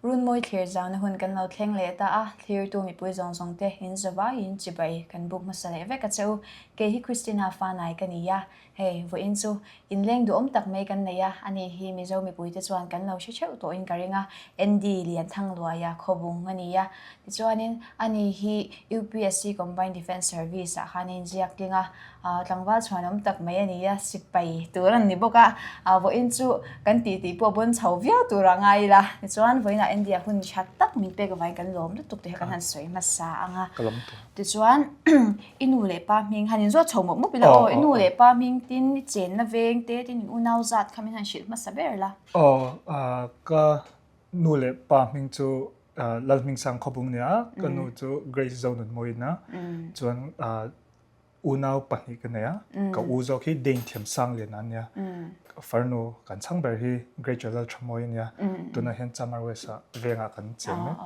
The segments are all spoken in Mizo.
Runmawi thlir zauna hun kan lo thleng leh ta a, thlirtu mipui zawng zawng te in zavaiin chibai kan buk hmasa leh vek a che u. Kei hi Christina Fanai ka ni a, hei vawiin chu inleng duhawm tak mai kan nei a, ani hi Mizo mipuite chuan kan lo hre theuh tawhin ka ring a, Andy Lianthangluaia khawbung a ni a, tichuanin ani hi UPSC Combined Defence Service ah khan a inziak tling a, Tlangval chhuanawm tak mai a ni a, sipai tur an ni bawk a, vawiin chu kan tih tih pawh bawn chho viau tur a ngai ila, tichuan vawiinah India hun tha tak min pek avangin kan lawm lutuk tih kha kan han sawi hmasa ang a, tichuan i nu leh pa hming han inzawt chho mawp mawp ila aw, i nu leh pa hming tin i chenna veng te tin in unau zat kha min han hrilh hmasa ber la. Aw, ka nu leh pa hming chu Lalhmingsang Khawbung nia, ka nu chu Grace Zonunmawina, chuan Unau pahnih ka nei a, ka u zawk hi Dane Thiamsang Lian a nia, farnu kan chhang ber hi Greater Lalthamawi a nia, tunah hian Chamar West ah vengah kan cheng mek.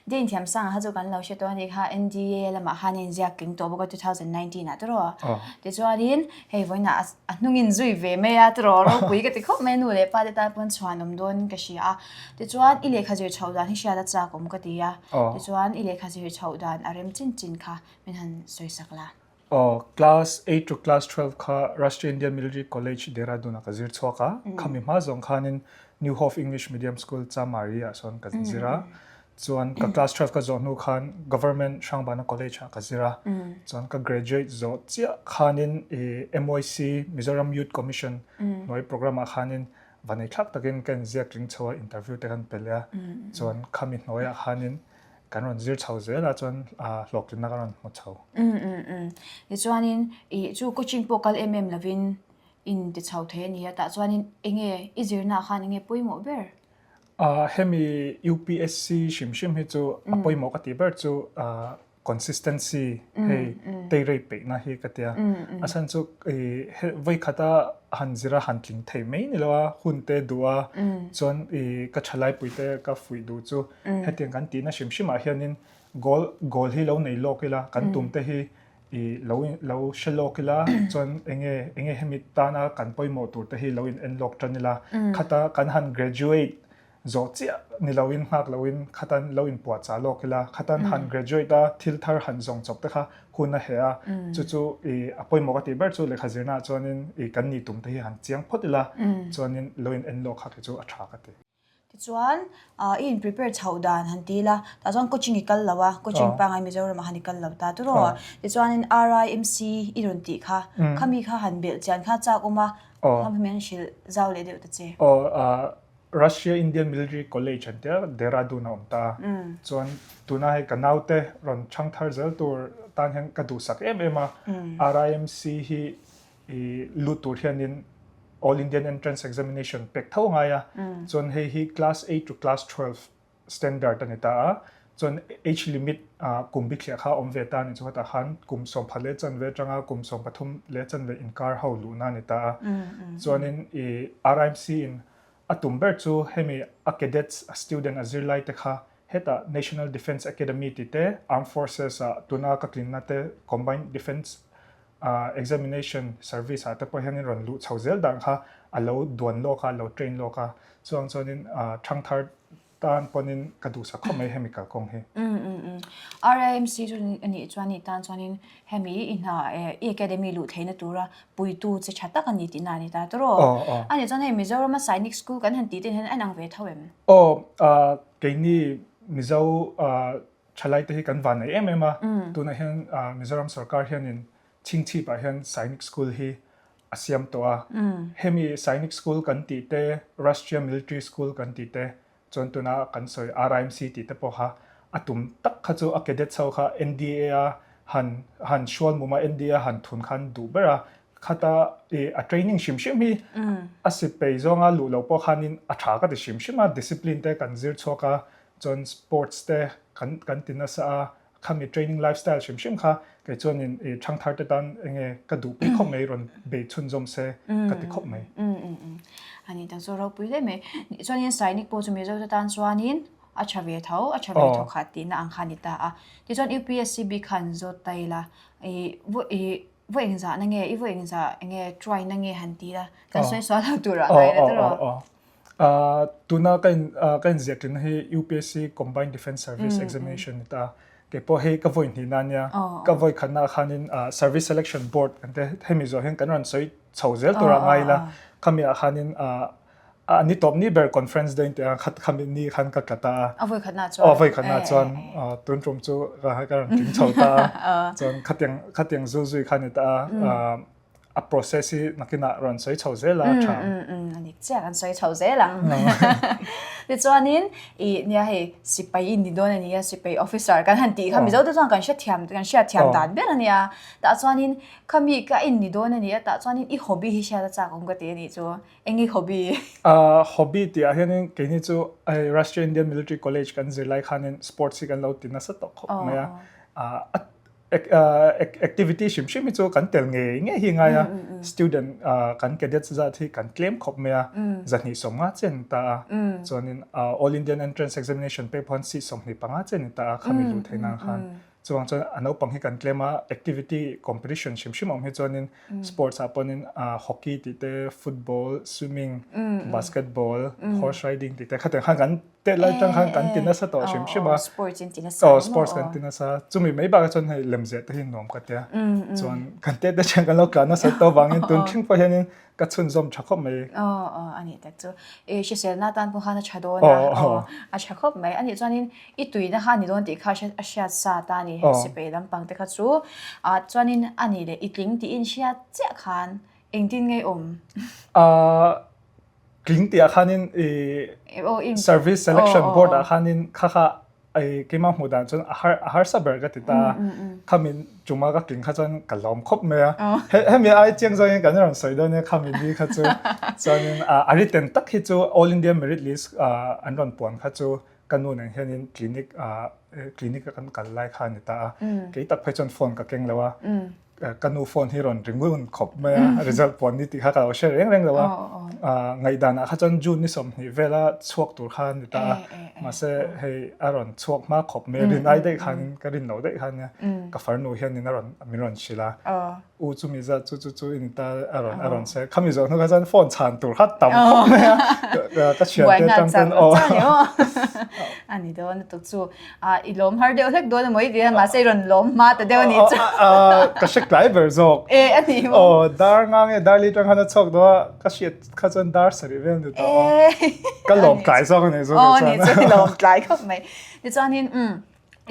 Dane Thiamsang kha chu kan lo hre tawh a nih kha, NDA lamah khan a inziak tling tawh bawk a 2019 ah tawh a, tichuanin hei vawiinah a hnungin zui ve mai a tawh ropui ka ti khawp mai a, nu leh pa te tan pawn chhuan awm dawn ka hria a, tichuan i lehkha zir chhoh dan hi hriat a chak awm ka ti a, tichuan i lehkha zir chhoh dan a rem chin chin kha Min han sawi sak la. Aw, class eight to class 12 kha Rashtriya Indian Military College Dehradun ah ka zir chhuak a, khami hma zawng khanin New Hope English Medium School Chamari ah sawn ka zir a, chuan ka class 12 ka zawh hnu khan Government Hrangbana College ah ka zir a, chuan ka graduate zawh chiah khanin i MYC Mizoram Youth Commission hnuai program ah khanin vanei thlak takin ka inziak tling chho a, interview te kan pe leh a, chuan khami hnuaiah khanin Kan rawn zir chho zel a chuan hlawhtlinna kan rawn hmu chho. Um um um. Tichuanin i chu coaching pawh kal em em lovin in ti chho thei a ni a, tah chuanin enge i zirnaah khan enge pawimawh ber? Hemi UPSC hrim hrim hi chu a pawimawh ka tih ber chu consistency hei teirei peihna hi ka tia. A chhan chu i vawikhata han zira han tling thei mai ni lo a, hun te duh a, chuan i ka thalaipui te ka fuih duh chu Hetiang kan tihna hrim hrimah hianin goal goal hi lo nei lawk ila, kan tum te hi i lo lo hre lawk ila, chuan enge enge hemi tana kan pawimawh tur te hi lo in en lawk tan ila, khata kan han graduate zawh chiah ni loin nghak loin khatan lo in puahchah lawk ila, khatan han graduate a thil thar han zawng chawp te kha hun a heh a, chu chu i a pawimawh ka tih ber chu lehkha zirnaah chuanin i kan nih tum te hi han chiang phawt ila, chuanin lo in en lawk kha kei chu a tha ka ti. Tichuan, i in prepare chhoh dan han ti ila, tah chuan coaching i kal lo a, coaching pangngai Mizoram ah han i kal lo ta tawh a. Tichuanin RIMC i rawn tih kha, khami kha han belh chian kha chak awm a, khami min hrilh zau leh deuh ta che. Aw, Russia Indian Military College an tia, Dehradun a awm ta a. Chuan tuna hei ka naute rawn chhang thar zel tur tan hian ka duhsak em em a, RIMC hi i lut tur hianin All Indian Entrance Examination pek tho ngai a, chuan hei hi class 8 to class 12 standard a ni ta a, chuan age limit kum bithliah kha awm ve ta a ni chu hetah khan kum sawmphat leh chanve atanga kum 13 leh chanve inkar ho luhna a ni ta a, chuanin i RIMC in a tum ber chu hemi a cadets a student a zirlai te kha hetah National Defence Academy tih te Armed Forces ah tuna ka tlinna te Combined Defence examination service ah te pawh hianin rawn luh chho zel dan kha a lo duan lawk a, a lo train lawk a, chuang chuanin thangthar tan pawnin ka duhsak khawp mai hemi kalkawng hi. RIMC chu a nih chuan i tan chuanin hemi i hna i academy luh theihna tura puitu che tha tak a ni tihna a ni ta tawh aw. A nih chuan hei Mizorama Sainik School kan han tih te hian a inang ve tho em? Aw, keini Mizo Thalai te hi kan van nei em em a, tunah hian Mizoram sorkar hianin Chhingchhip ah hian Sainik School hi a siam tawh a, hemi Sainik School kan tih te, Rashtriya Military School kan tih te, chuan tuna kan sawi RIMC tih te pawh kha a tum tak kha chu a cadets ho kha NDA a han han hrual mum a, NDA a han thun khan duh ber a, khata i a training hrim hrim hi a sipei zawnga luh loh pawh khanin a tha ka ti hrim hrim a, discipline te kan zir chhuak a, Chuan sports te kan kan ti nasa a, khami training lifestyle hrim hrim kha kei chuanin i thangthar te tan enge ka duhpui khawp mai rawn bei chhunzawm se ka ti khawp mai. A ni tak chu ropui hle mai. Chuanin Sainik pawh chu Mizo te tan chuanin a tha ve tho, a tha ve tho khat tihna ang kha a ni ta a. Tichuan UPSC bik khan zawt ta ila i i vawi engzah na nge i vawi engzah enge try na nge han ti la kan sawi sual lo tur ah ngai la tiraw. Tuna ka in ka inziah tlinna hi UPSC Combined Defence Service Examination ni ta a. Kei pawh hei ka vawi hnihna ania. Ka vawi khatna ah khanin Service Selection Board kan te hemi zawh hian kan rawn sawi chho zel tur ah ngai ila. Khami ah khanin a ni tawp ni ber conference day tih ah khat khami ni khan ka tla ta a. A vawi khatna chuan. Aw vawi khatna chuan tun tum chu ka rawn tling chho ta a. Chuan khatiang khatiang zul zui kha ni ta a. A process hi nakinah rawn sawi chho zel a tha. A dik chiah kan sawi chho zel ang. Tichuanin i nia hei sipai in ni dawn a nia sipai officer kan han tih kha Mizo te chuan kan hrethiam kan hriatthiam dan ber a nia. Tah chuanin khami ka in ni dawn a nia tah chuanin i hobby hi hriat a chak awm ka ti a nih chu. Eng i hobby? Hobby tih ah hianin keini chu hei Rashtriya Indian Military College kan zir lai khanin sports hi kan lo ti nasa tawh khawp mai a. A Activity hrim hrim hi chu kan tel ngei ngei hi ngai a, student kan cadets zat hi kan tlem khawp mai a, 250 chen ni ta a, chuanin All Indian Entrance Examination pek pawh seat 25 chen ni ta a khami luh theih nan khan. Chuvang chuan a naupang hi kan tlem a, activity competition hrim hrim a awm hi chuanin sports ah pawhin hockey tih te, football, swimming, basketball, horse riding tih te khatiang khan kan Tet lai tang khan kan ti nasa tawh hrim hrim a. Sports in ti nasa. Oh, sports kan ti nasa. Chumi mai bakah chuan hei lemziah te hi nuam ka tia. Chuan kan tet te thian kan lo tlan nasa tawh vangin tun thleng pawh hianin ka chhunzawm tha khawp mai. Oh, oh, ani tak chu. E hriselna tan pawh khan a tha dawn a. Oh, a tha khawp mai. Ani chuanin i tuina kha ani dawn tih kha a hriat sa ta ni. Sipai lampang te kha chu. Ah chuanin ani leh i tling tiin hriat chiah khan engtin nge awm? Ah Tling tih ah khanin i service selection board ah khanin kha kha ai keimah hmuh dan chuan a har a harsa ber ka ti ta a. Khami chuma ka tling kha chuan ka lawm khawp mai a. Hemi ai chiang zawngin kan rawn sawi dawn nia khami ni kha chu. Chuanin a written tak hi chu All India Merit List an rawn puan kha chu ka nu nen hianin clinic clinic a kan kal lai kha a ni ta a. Kei tak phei chuan phone ka keng lo a. Ka nu phone hi rawn ri ngun khawp mai a, result puan ni tih kha ka lo hre reng reng lo a. Ngaihdan ah kha chuan June ni 20 vela chhuak tur kha a ni ta a. Mahse hei a rawn chhuak hma khawp mai a, rin ai daih khan ka rin lo daih khan nia ka farnu hianin a rawn min rawn hrilh a. U chumi zat chu chu chu i ni ta a rawn a rawn sawi. Khami zawh hnu kha chuan phone chhan tur kha tam khawp mai a, ka thiante atang ten aw. A ni dawn lutuk chu. Ah, i lawm har deuh hlek dawn emaw i ti a, mahse i rawn lawm hma ta deuh a nih chu. Ka hre tlai ber zawk. E, a ni maw? Aw, dar nga nge dar li tang khan a chhuak dawn a, ka hriat kha chuan dar sarih vel ni tawh a. Ka lawm tlai zawk a ni chu. Aw, a ni chu, i lawm tlai khawp mai. Tichuanin, umm,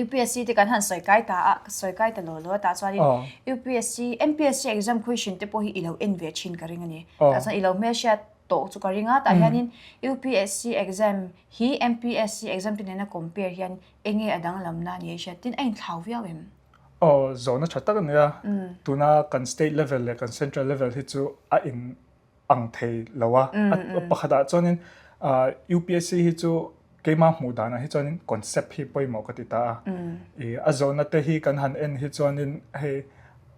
UPSC te kan han sawi kai ta a, ka sawi kai ta law law a, tah chuanin UPSC, MPSC exam question te pawh hi i lo en ve thin ka ring a ni. Tah chuan i lo hmelhriat tawh chu ka ring a, tah hianin UPSC exam hi MPSC exam te nena compare hian enge a danglamna a ni a i hriat tin a inthlau viau em? Aw, zawhna tha tak a ni a, tuna kan state level leh kan central level hi chu a in ang thei lo a, pakhatah chuanin UPSC hi chu keimah hmuh danah hi chuanin concept hi pawimawh ka ti ta a, i a zawhna te hi kan han en hi chuanin hei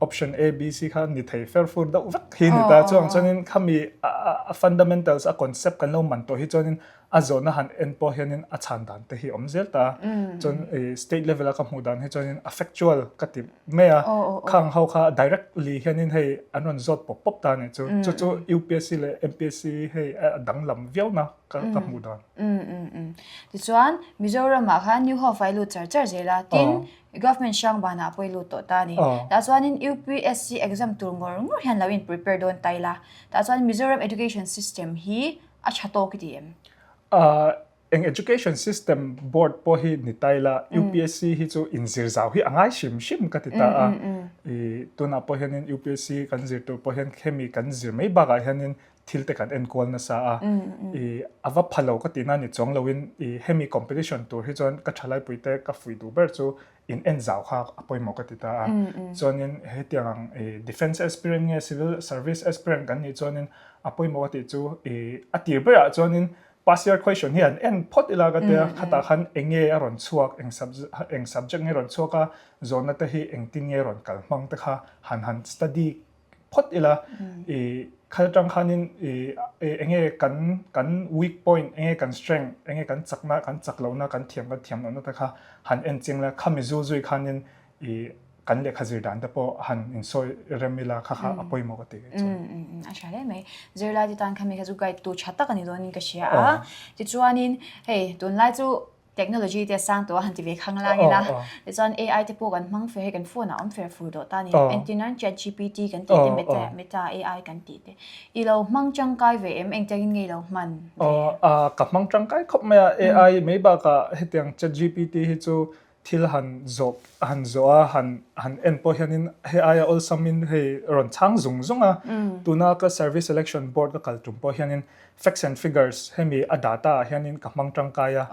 option A, B, C kha ni thei fer fur deuh vek hi ni ta chuang chuanin khami a fundamentals a concept kan lo man tawh hi chuanin a zawhna han en pawh hianin a chhan dan te hi awm zel ta chuan state level a ka hmuh dan hi chuanin a factual ka ti mai a khang ho kha directly hianin hei an rawn zawt pawp pawp ta nih chu chu chu UPSC leh MPSC hei a danglam viau na ka ka hmuh dan. Tichuan Mizoramah khan New Hope a i lut char char zel a tin Government hrang banah pawh i lut tawh ta a ni. Tah chuanin UPSC exam tur ngawr ngawr hian lo in prepare dawn ta ila. Tah chuan Mizoram education system hi a tha tawk i ti em? Eng education system board pawh hi ni ta ila UPSC hi chu inzir zau hi a ngai hrim hrim ka ti ta a. I tunah pawh hianin UPSC kan zir tur pawh hian khemi kan zir mai bakah hianin thil te kan enkual nasa a. I a va pha lo ka tihna ni chuang loin i hemi competition tur hi chuan ka thalaipui te ka fuih duh ber chu in en zau kha a pawimawh ka ti ta a. Chuanin hetiang ang i defence aspirant nge civil service aspirant kan nih chuanin a pawimawh ka tih chu i a tir berah chuanin past year question hi an en phawt ila ka tia khatah khan eng nge a rawn chhuak eng eng subject nge rawn chhuak a zawhna te hi engtin nge rawn kal hmang te kha han han study phawt ila i khat atang khanin i enge kan kan weak point enge kan strength enge kan chakna kan chak lohna kan thiam kan thiam lohna te kha han en chiang la khami zul zui khanin i. kan lehkha zir dan te pawh han insawi rem ila kha kha a pawimawh ka ti kei chuan. A tha hle mai. Zirlai te tan khami kha chu guide tu tha tak a ni dawnin ka hria a. Tichuanin hei tunlai chu technology te a sang tawh a han ti ve khang lang ila. Tichuan AI te pawh kan hmang fer hei kan phone ah awm fer fur tawh ta a ni. Entirnan ChatGPT kan tih te Meta Meta AI kan tih te. I lo hmang tangkai ve em? Engtiangin nge i lo hman ve? Ka hmang tangkai khawp mai a. AI mai bakah hetiang ChatGPT hi chu thil han zawh han zawh a han han en pawh hianin hei aia awlsamin hei rawn chhang zung zung a tuna ka service selection board ka kal tum pawh hianin facts and figures hemi a data ah hianin ka hmang tangkai a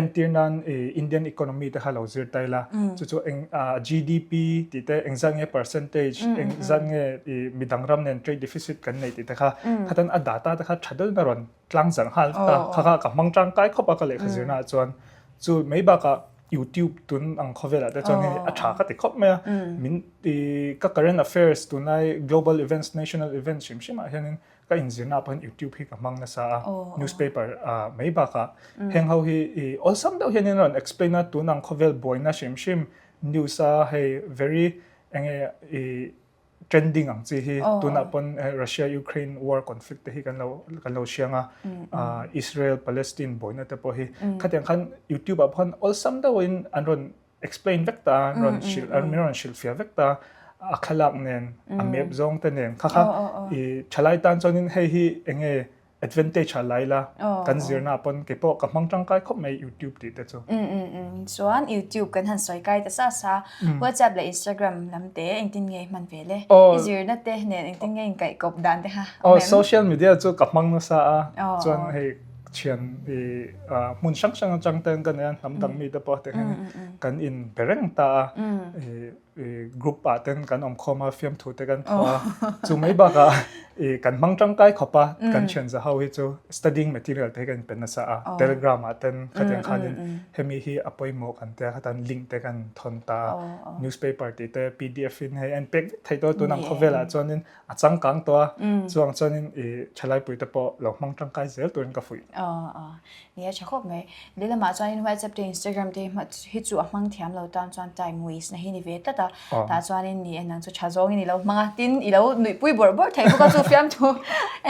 entir nan i Indian economy te kha lo zir ta ila chu chu eng GDP tih te engzat nge percentage engzat nge i midang ram nen trade deficit kan nei tih te kha khatan a data te kha tha deuhin a rawn tlang zan nghal vek a kha kha ka hmang tangkai khawp a ka lehkha zirna ah chuan chu mai bakah YouTube tun ang khawvelah te chuan hei a tha ka ti khawp mai a min i ka current affairs tunlai global events national events hrim hrim ah hianin ka inzirna ah pawh hian YouTube hi ka hmang nasa a newspaper ah mai bakah heng ho hi i awlsam deuh hianin a rawn explain a tun ang khawvel buaina hrim hrim news a hei very enge i trending ang chi hi tunah pawn Russia Ukraine war conflict te hi kan lo kan lo hriang a Israel Palestine buaina te pawh hi khatiang khan YouTube ah pawh khan awlsam deuhin an rawn explain vek ta an rawn hrilh an min rawn hrilh fiah vek ta a thlalak nen a map zawng te nen kha kha i thalai tan chuanin hei hi enge advantage a lai la kan zirna pawn kei pawh ka hmang tangkai khawp mai YouTube tih te chu. Chuan YouTube kan han sawi kai ta sa sa WhatsApp leh Instagram lam te engtin nge hman ve le? I zirna te nen engtin nge inkaih kawp dan te kha awm em? Social media chu ka hmang nasa a chuan hei thian i hmun hrang hrang atang ten ka nei a hnam dang mi te pawh te hian kan in be reng ta a group ah ten kan awm khawm a fiamthu te kan thawh a chu mai bakah i kan hmang tangkai khawp a kan thian za ho hi chu studying material te hi kan inpe nasa a telegram ah ten khatiang khanin hemi hi a pawimawh kan tia khatan link te kan thawn ta a newspaper tih te pdf in hei a inpek vek thei tawh a tunang khawvelah chuanin a changkang tawh a chuang chuanin i thalaipui te pawh lo hmang tangkai zel turin ka fuih. Ni a tha khawp mai. Lehlamah chuanin WhatsApp te Instagram te hi chu a hmang thiam lo tan chuan time waste na hi ni ve tlat a. Tah chuanin ni enang chu tha zawngin i lo hmang a, tin i lo nuihpui bawrh bawrh thei bawk a chu fiamthu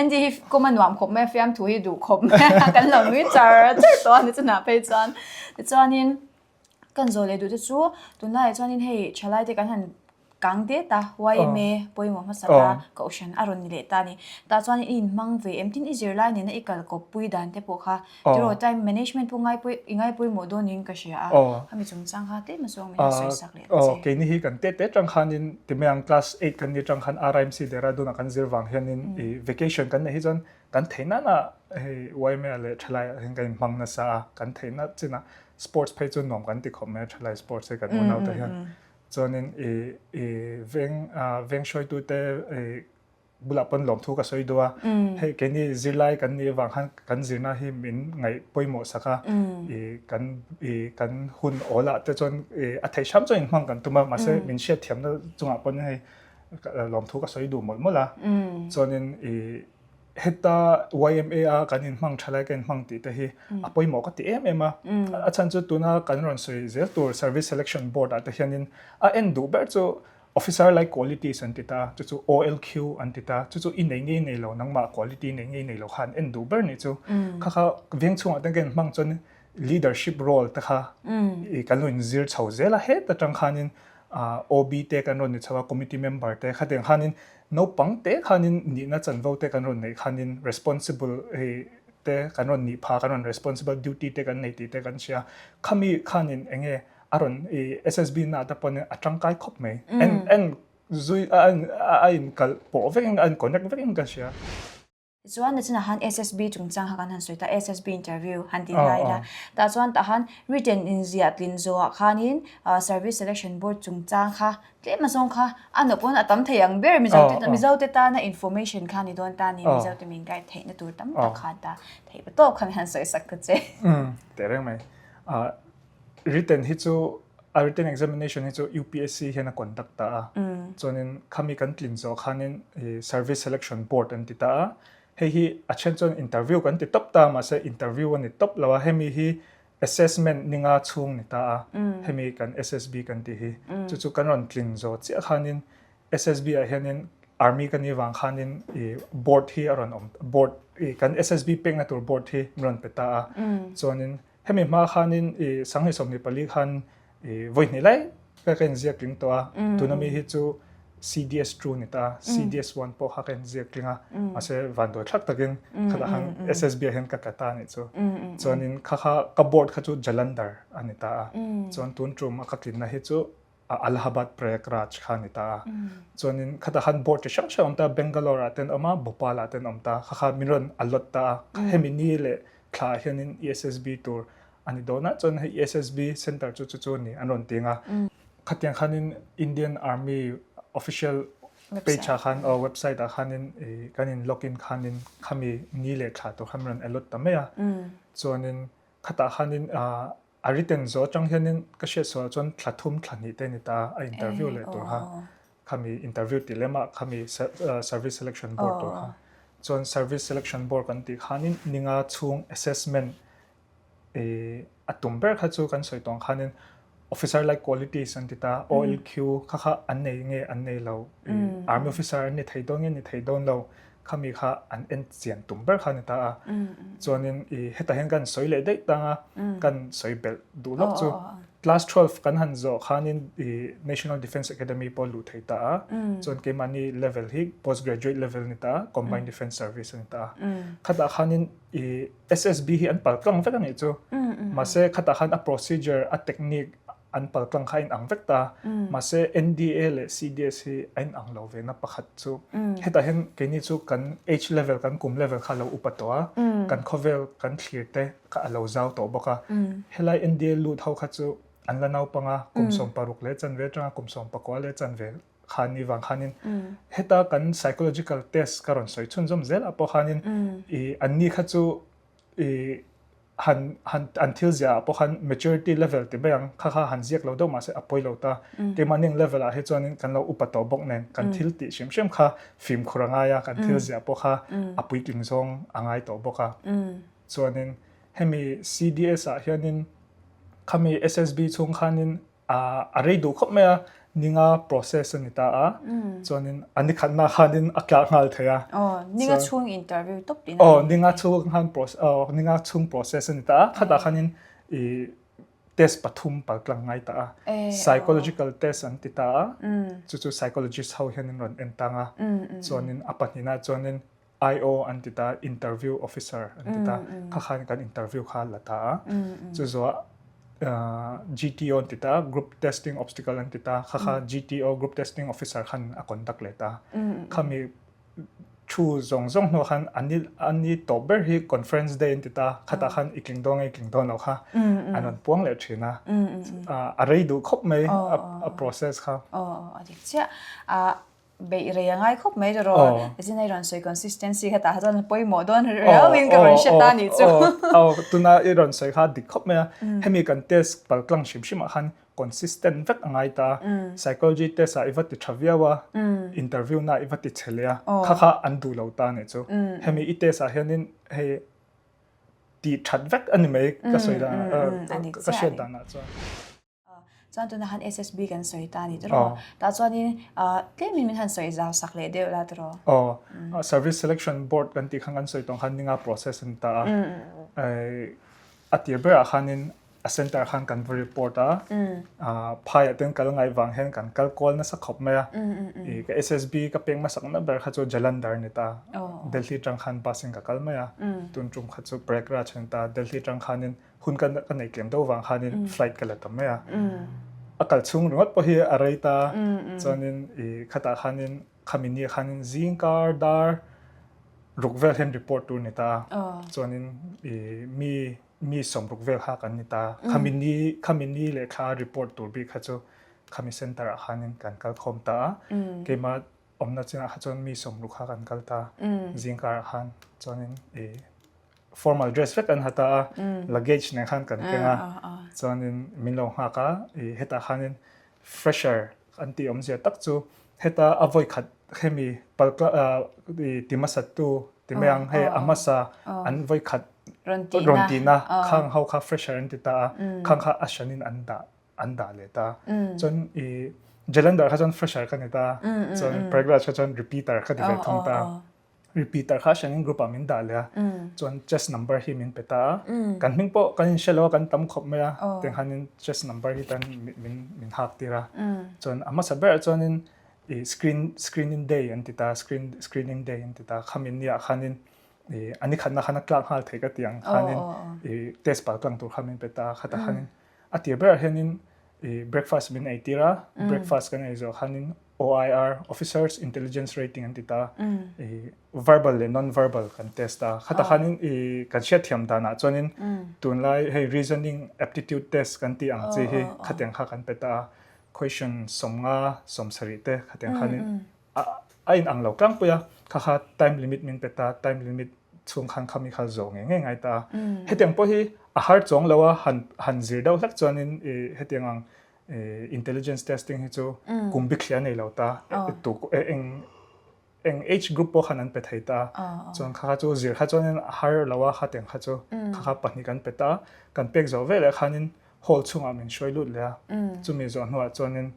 Andy hi kawm a nuam khawp mai a, fiamthu hi duh khawp mai a, kan lo nui char char tawh a ni chunah phei chuan. Tichuanin kan zawh leh duh te chu tunlaiah chuanin hei thalai te kan han Kang det a, yma pawimawh hmasa ta Kohhran a rawn ni leh ta a ni. Tah chuan i inhmang ve em? Tin, i zirlai nena i kal kawppui dan te pawh kha tiraw time management pawh ngai i ngai pawimawh dawnin ka hria a. Khami chungchang kha tlem azawng min han sawi sak leh ta che. Keini hi kan tete tang khanin Timyang class eight kan ni tang khan RIMC Dehradun ah kan zir vang hianin i vacation kan neih hi chuan kan theih nana hei yma leh thalai ah hian kan inhmang nasa a, kan theihna chinah sports phei chu nuam kan ti khawp mai a, thalai sports hi kan unaute hian. Chuanin i i veng veng hruaitute i bulah pawn lawmthu ka sawi duh a. Hei keini zirlai kan nih avang khan kan zirna hi min ngaih pawimawh sak a. I kan i kan hun awl ah te chuan i a theih hram chuan inhmang kan tum a mahse min hriatthiamna chungah pawn hei lawmthu ka sawi duh mawlh mawlh a. Chuanin i Heta yma a kan inhmang tha lai ka inhmang tih te hi a pawimawh ka ti em em a. A chhan chu tuna kan rawn sawi zel tur Service Selection Board ah te hianin a en duh ber chu Officer like qualities an ti ta, chu chu OLQ an ti ta, chu chu i nei ngei nei lo nangmah quality nei ngei nei lo kha an en duh ber nih chu. Kha kha veng chhungah te kan inhmang chuan leadership role te kha i kan lo inzir chho zel a het atang khanin OB te kan rawn ni chho a committee member te khatiang khanin Naupang te khanin nihna chanvo te kan rawn neih khanin responsible hei te kan rawn nih pha, kan rawn responsible duty te kan nei tih te kan hria. Khami khanin enge a rawn i SSB na te pawn a tangkai khawp mai. En en zui a a in kalh pawh vekin a in connect vekin ka hria. Tichuan nachinah khan SSB chungchang kha kan han sawi ta, SSB interview han tih lai ila. Tah chuan tah khan written inziah tlin zawhah khanin Service Selection Board chungchang kha tlem azawng kha a nawh pawn a tam thei ang ber Mizo te Mizo te tana information kha ni dawn ta ni Mizo te min guide theihna tur tam tak khan ta theih pa tawp kha min han sawi sak ta che. Umm teh reng mai. Written hi chu a written examination hi chu UPSC hian a conduct ta a. Chuanin khami kan tlin zawh khanin service selection board an ti ta a. Hei hi a then chuan interview kan ti tawp ta mahse interview a ni tawp lo a. Hemi hi Assessment ninga chhung ni ta a, hemi kan SSB kan tih hi. Chu chu kan rawn tling zawh chiah khanin SSB ah hianin Army ka nih vang khanin i board hi a rawn awm board i kan SSB pekna tur board hi min rawn pe ta a. Chuanin hemi hma khanin i sanghnih 24 khan i vawi hnih lai ka ka inziak tling tawh a. Tuna mi hi chu CDS 2 ni ta a, CDS 1 pawh kha ka inziak tling a. Mahse vanduai thlak takin khatah khan SSB ah hian ka tla ta a nih chu. Chuanin kha kha ka board kha chu Jalandhar a ni ta a. Chuan tun tum a ka tlinna hi chu a Allahabad Prayagraj kha a ni ta a. Chuanin khatah khan board chi hrang hrang a awm ta a, Bangalore ah ten a awm a, Bhopal ah ten a awm ta a, kha kha min rawn allot ta a. Hemi ni leh thla ah hianin ESSB tur a ni dawn a, chuan hei ESSB center chu chu chu a ni an rawn ti ang a. Khatiang khanin Indian Army official page ah khan aw website ah khanin kan in login khanin khami ni leh thla tur khan min rawn allot ta mai a. Chuanin khatah khanin A written zawh atang hianin ka hriat sual chuan thla thum thla hnih te a ni ta a, a interview leh tur kha. Khami interview tih lem ah khami service selection board tur kha. Chuan service selection board kan tih khanin ninga chhung assessment a tum ber kha chu kan sawi tawng khanin officer like qualities an ti ta, OLQ kha kha an nei nge an nei lo, army officer an ni thei dawn nge ni thei dawn lo khami kha an en chian tum ber kha ni ta a. Chuanin i hetah hian kan sawi leh daih tang a, kan sawi belh duh lawk chu. Class 12 kan han zawh khanin i National Defence Academy pawh luh thei ta a. Chuan keimahni level hi postgraduate level ni ta a, Combined Defence Service a ni ta a. Khatah khanin i SSB hi an pal tlang vek a nih chu. Mahse khatah khan a procedure, a technique an pal tlang kha a inang vek ta. Mahse NDA leh CDS hi a inang lo ve na pakhat chu. Hetah hian keini chu kan age level, kan kum level kha a lo upa tawh a, kan khawvel kan thlir te kha a lo zau tawh bawk a. Helai NDA lut ho kha chu an la naupang a, kum 16 leh chanve atanga kum 19 leh chanve khan ni vang khanin heta kan psychological test ka rawn sawi chhunzawm zel ah pawh khanin i anni kha chu i han han an thil zia ah pawh khan maturity level ti mai ang kha kha han ziak lo deuh mahse a pawi lo ta keimahni ang level ah hi chuanin kan lo upa tawh bawk nen kan thil tih hrim hrim kha fimkhur a ngai a kan thil ziah pawh kha a puitling zawng a ngai tawh bawk a chuanin hemi CDS ah hianin khami SSB chhung khanin a rei duh khawp mai a ninga process a ni ta a chuanin a ni khatna khanin a tlak nghal thei a ninga chhung interview top tin oh ninga chhung khan process oh ninga chhung process a ni ta a khatah khanin i test pathum paltlang ngai ta a psychological test an ti ta a chu chu psychologist ho hianin rawn en tang a chuanin a pahnihna chuanin IO an ti ta, interview officer an ti ta, kha khan kan interview kha la ta a. Chu zuah GTO an ti ta, group testing obstacle an ti ta, kha kha GTO group testing officer khan a conduct leh ta. Khami thu zawng zawng hnuah khan ani ani tawp ber hi conference day an ti ta, khatah khan i tling dawn nge i tling dawn lo kha an rawn puang leh thin a. A rei duh khawp mai a process kha. A dik chiah. Beih rei a ngai khawp mai tiraw? Nichin a i rawn sawi consistency kha tah kha chuan pawimawh dawn riau in ka rawn hre ta nih chu. Aw, tuna i rawn sawi kha dik khawp mai a. Hemi kan test pal tlang hrim hrim ah khan consistent vek a ngai ta a. Psychology test ah i va ti tha viau a, interview na ah i va ti chhe leh a, kha kha an duh lo ta nih chu. Hemi i test ah hianin hei tih that vek a ni mai ka sawi dan ka hriat dan ah chuan. Chuan tuna han SSB kan sawi ta a ni tiraw? Tah chuanin tlemin min han sawi zau sak leh deuh la tiraw? Aw, Service Selection Board kan tih khan kan sawi tawng khan ninga process a ni ta a. A tir berah khanin a centre khan kan va report a, phaiah ten kal ngaih vang hian kan kal kual nasa khawp mai a. Ka SSB ka pek hmasak na ber kha chu Jalandhar a ni ta. Delhi tang khan bus in ka kal mai a, tun tum kha chu Prayagraj a ni ta. Delhi tang khanin hun ka ka nei tlem deuh vang khanin flight ka la ta mai a. A kal chhung ringawt pawh hi a rei ta. Chuanin i khatah khanin khami ni khanin zingkar dar ruk vel hian report tur ni ta. Chuanin i mi mi sawmruk vel kha kan ni ta. Khami ni khami ni leh thla report tur bik kha chu khami center ah khanin kan kal khawm ta a. Keimah awmna chinah kha chuan mi sawmruk kha kan kal ta. Zingkar ah khan chuanin i formal dress vek an ha ta a luggage nen khan kan keng a chuanin min lo nghak a i hetah khanin fresher an tih awmzia tak chu heta a vawi khat hemi palka i ti hmasa tu ti mai ang hei a hmasa an vawi khat. Rawn tihna khang ho kha fresher an ti ta a, khang kha a hranin an dah an dah leh ta. Chuan i Jalandhar kha chuan fresher ka ni ta, chuan Prayagraj kha chuan repeater ka ti ve thung ta. Repeater kha hranin group ah min dah leh a, chuan chest number hi min pe ta a. Kan hming pawh kan inhre lo a, kan tam khawp mai a, tiang khanin chest number hi tan min min hak tir a. Chuan a hmasa berah chuanin i screen screening day an ti ta, screen screening day an ti ta, khami niah khanin i a ni khatna khan a tlak nghal thei ka ti ang khanin i test pal tlang tur kha min pe ta a, khatah khanin a tir berah hianin i breakfast min ei tir a, breakfast kan ei zawh khanin OIR, Officers Intelligence Rating an ti ta a, i verbal leh non verbal kan test a, khatah khanin i kan hriatthiam danah chuanin tunlai hei reasoning aptitude test kan tih ang chi hi khatiang kha kan pe ta a, question 50 70 te khatiang khanin a in ang lo tlangpui a, kha kha time limit min pe ta, time limit chhung khan khami kha zawh ngei ngei ngai ta a. Hetiang pawh hi a har chuang lo a, han han zir deuh hlek chuanin i hetiang ang intelligence testing hi chu kum bik hria nei lo ta, tu eng eng age group pawh khan an pe thei ta. Chuan kha kha chu zir kha chuanin a har lo a, khatiang kha chu kha kha pahnih kan pe ta. Kan pek zawh veleh khanin hall chhungah min hruai lut leh a, chumi zawh hnuah chuanin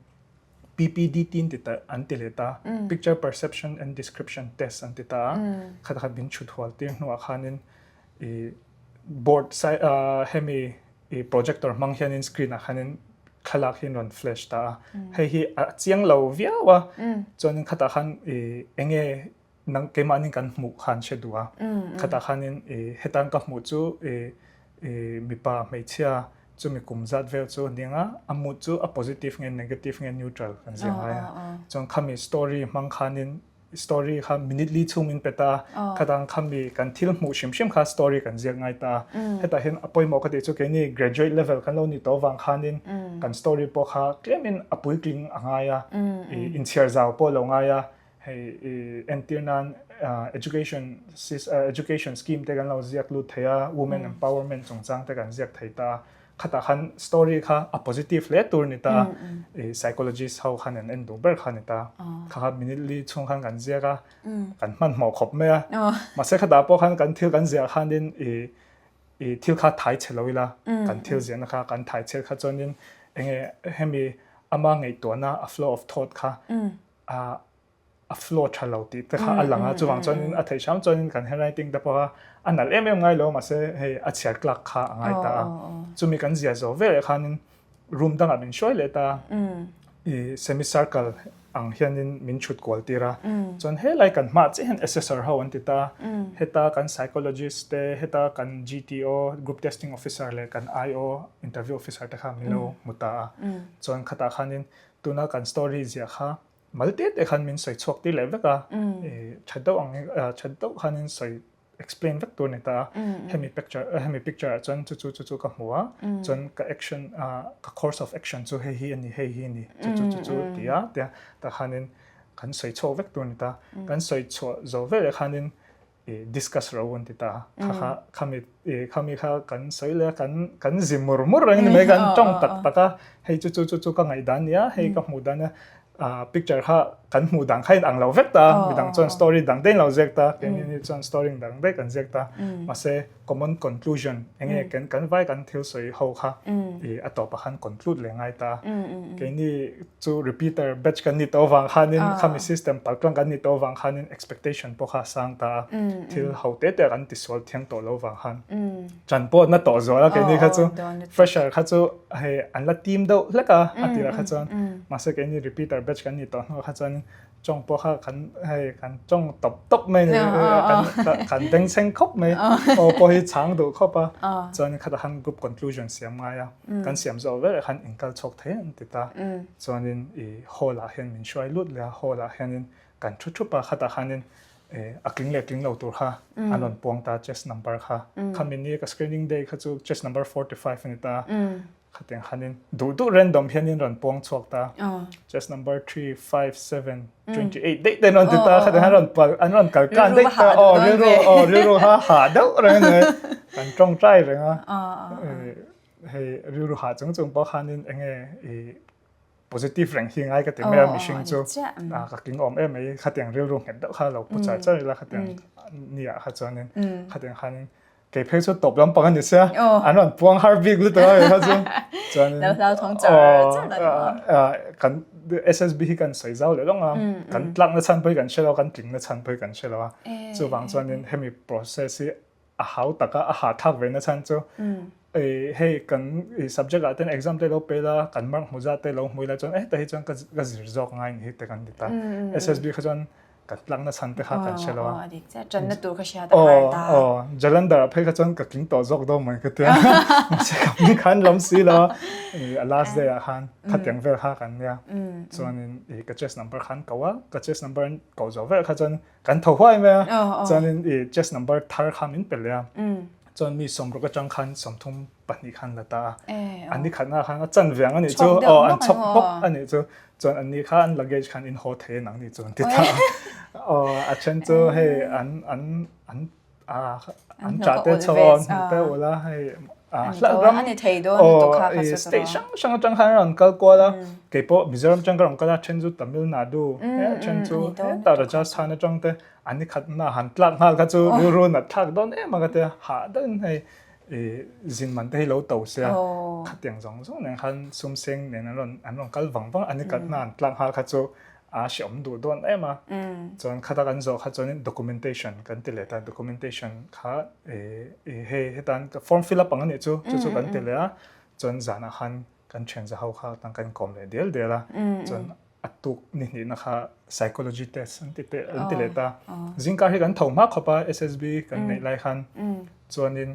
PPDT an ti ta an ti leh ta, Picture Perception and Description Test an ti ta a, khat khat min chhut hual tir hnuah khanin i board sai hemi i projector hmang hianin screen ah khanin thlalak hi an rawn flash ta a, hei hi a chiang lo viau a, chuanin khatah khan i enge nang keimahni kan hmuh khan hre duh a, khatah khanin i hetan ka hmuh chu i i mipa hmeichhia chumi kum zat vel chu a ning a, a mood chu a positive nge negative nge neutral kan ziah ngai a, chuan khami story hmang khanin story kha minute li chhung min pe ta a, khatang khami kan thil hmuh hrim hrim kha story kan ziak ngai ta a, hetah hian a pawimawh ka tih chu keini graduate level kan lo nih tawh avang khanin kan story pawh kha tlemin a puitling a ngai a, i inchhiar zau pawh a lo ngai a. Hei i entir nan education education scheme te kan lo ziak lut thei a, women empowerment chungchang te kan ziak thei ta a, khatah khan story kha a positive hle tur a ni ta a, i psychologist ho khan an en duh ber kha a ni ta a, kha kha minute li chhung khan kan ziak a, kan hmanhmawh khawp mai a, mahse khatah pawh khan kan thil kan ziah khanin i i thil kha thai chhe lo ila, kan thil ziahna kha kan thai chhe kha chuanin enge hemi ama ngaihtuahna a flow of thought kha a a flow tha lo tih te kha a lang a, chuvang chuanin a theih hram chuanin kan handwriting te pawh a a nalh em em ngai lo mahse hei a chhiar tlak kha a ngai ta a, chumi kan zia zawh veleh khanin room dangah min hruai leh ta a, i semi circle ang hianin min chhut kual tir a, chuan helai kan hmah chiah hian assessor ho an ti ta a, heta kan psychologist te heta kan GTO group testing officer leh kan IO interview officer te kha min lo hmu ta a, chuan khatah khanin Tuna kan story ziah kha mal te te khan min sawi chhuak tir leh vek a, that deuh ang that deuh khanin sawi explain vek tur a ni ta a. Hemi picture hemi picture ah chuan chu chu chu chu ka hmu a, chuan ka action ka course of action chu hei hi a ni hei hi a ni chu chu chu chu ti a tia tah khanin kan sawi chhuak vek tur a ni ta. Kan sawi chhuah zo veleh khanin i discuss ro an ti ta kha kha khami i khami kha kan sawi leh a kan kan zi mur mur reng ni mai kan tawng tak tak a hei chu chu chu chu ka ngaih dan nia hei ka hmuh dan nia ah picture kha kan hmuh dan kha in ang lo vek ta midang chuan story dang daih in lo ziak ta keini ni chuan story dang daih kan ziak ta mahse common conclusion enge kan kan vai kan thil sawi ho kha i a tawpah khan conclude leh ngai ta keini chu repeater batch kan ni tawh avang khanin khami system paltlang kan ni tawh avang khanin expectation pawh kha a sang ta a thil ho te te kan tisual thiang tawh lo avang khan chan pawh na tawh zual a keini kha chu fresher kha chu hei an la team deuh hlek a a tirah kha chuan mahse keini repeater batch kan ni tawh hnuah kha chuan Chawng pawh kha kan hei kan chawng tawp tawp mai ni kan kan bengchheng khawp mai aw pawh hi chhang duh khawp a chuan khatah khan group conclusion siam ngai a kan siam zawh veleh khan inkal chhuak thei an ti ta chuanin i hall ah hian min hruai lut leh a hall ah hianin kan thu thup a khatah khanin a tling leh tling lo tur kha an rawn puang ta chest number kha khami ni ka screening day kha chu chest number 45 a ni ta. Khatiang khanin duh duh random hianin rawn puang chhuak ta. Chest number 3, 5, 7, 28 daih te rawn ti ta. Khatiang khan rawn pal an rawn kal kan daih ta. Aw rilru aw rilru ha ha deuh reng a ni. Kan tawngtai reng a. Hei rilru ha chung chung pawh khanin enge i positive reng hi ngai ka ti mai a mihring chu ka tling awm em mai khatiang rilru nghet deuh kha lo pu char char ila khatiang ni ah kha chuanin khatiang khanin. Kei phei chu tawp lampang a ni sia, an rawn puang har bik lutuk a kha chu. Chuan Lo hlau thawng char char a ni maw? Kan SSB hi kan sawi zau leh lawng a, kan tlak na chhan pawh hi kan hre lo a, kan tling na chhan pawh hi kan hre lo a. Chuvang chuanin hemi process hi a hau tak a, a hahthlak ve na chhan chu hei kan subject ah ten exam te lo pe la, kan mark hmu zat te lo hmu ila chuan eh tah hi chuan ka zir zawk ngai ni hi te kan ti ta. SSB kha chuan kan tlak na chhan te kha kan hre lo a. Aw, dik chiah. Ṭanna tur kha hriat a har ta. Aw, Jalandhar ah phei kha chuan ka tling tawh zawk dawn mai ka tia. Mahse ka hming khan lam si lo a. A last day ah khan khatiang vel kha kan nia. Chuanin ka chest number khan ko a, ka chest number an ko zo vel kha chuan kan tho huai mai a. Chuanin chest number thar kha min pe leh a. Chuan mi sawmruk atang khan 30 pahnih khan la ta a. An ni khatna khan a chan viang a nih chu. Aw, an chhawk bawk a nih chu. Chuan an ni kha an luggage khan in haw thei a nang nih chu an ti ta. Aw, a then chu hei an an an an chah te chho aw, an hmuh te ul a hei ram aw state hrang hrang atang khan an rawn kal kual a. Keipawh Mizoram atang ka rawn kal a, then chu Tamil Nadu, then chu hetah Rajasthan atang te an ni khatna han tlak nghal kha chu rilru nat thlak dawn em a ka tia hah deuhin hei zin man te hi lo to sia khatiang zawng zawng nen khan sum seng nen an rawn an rawn kal vang vang an ni khatna an tlak nghal kha chu a hreawm duh dawn em a chuan khata kan zawh kha chuanin documentation kan ti leh ta documentation kha hei hetan form fill up ang a nih chu chu chu kan ti leh a chuan zanah khan kan thian za ho kha tan kan kawm leh dial dial a chuan a tuk ni hnihna kha psychology test an ti te an ti leh ta zingkar hi kan tho hma khawp a SSB kan neih lai khan chuanin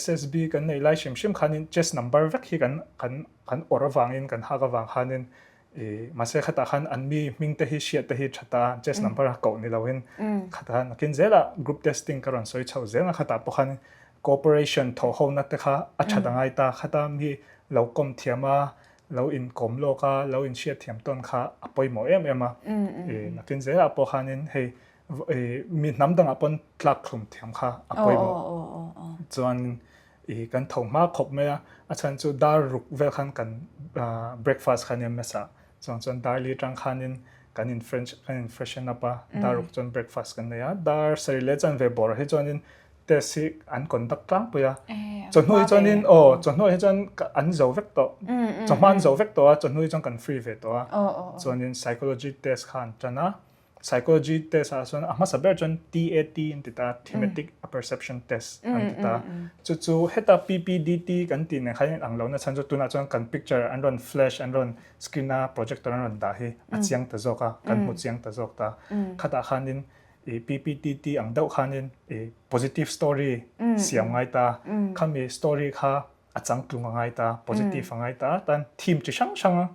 SSB kan neih lai hrim hrim khanin chest number vek hi kan kan kan awrh avangin kan hak avang khanin mahse khatah khan an mi hming te hi hriat te hi tha ta chest number a koh ni loin khatah nakin zela group testing ka rawn sawi chho zel a khatah pawh khan cooperation thawh hona te kha a that angai ta khata mi lo kawm thiam a lo inkawm lawk a lo inhriat thiam tawn kha a pawimawh em em a nakin zelah pawh khanin hei mi hnam dangah pawn tlak thlum thiam kha a pawimawh chuan kan tho hma khawp mai a a chhan chu dar ruk vel khan kan breakfast kha nia mess ah chuang chuan dar li tang khanin kan in french kan in freshen up a dar ruk chuan breakfast kan nei a dar sarih leh chanve bawrah hi chuanin test hi an conduct tlangpui a chawhnu hi chuanin aw chawhnu hi chuan an zo vek tawh chawhma an zo vek tawh a chawhnu hi chuan kan free ve tawh a chuanin psychology test kha an tan a psychology test ah chuan a hmasa ber chuan TAT an ti ta thematic perception test an ti ta chu chu heta PPDT kan tih nen khan in ang lo na chhan chu tunah chuan kan picture an rawn flash an rawn screen a projector an rawn dah hi a chiang ta zawk a kan hmu chiang ta zawk ta khatah khanin i PPTT ang deuh khanin i positive story siam ngai ta khami story kha a changtlung a ngai ta positive a ngai ta tan theme chi hrang hrang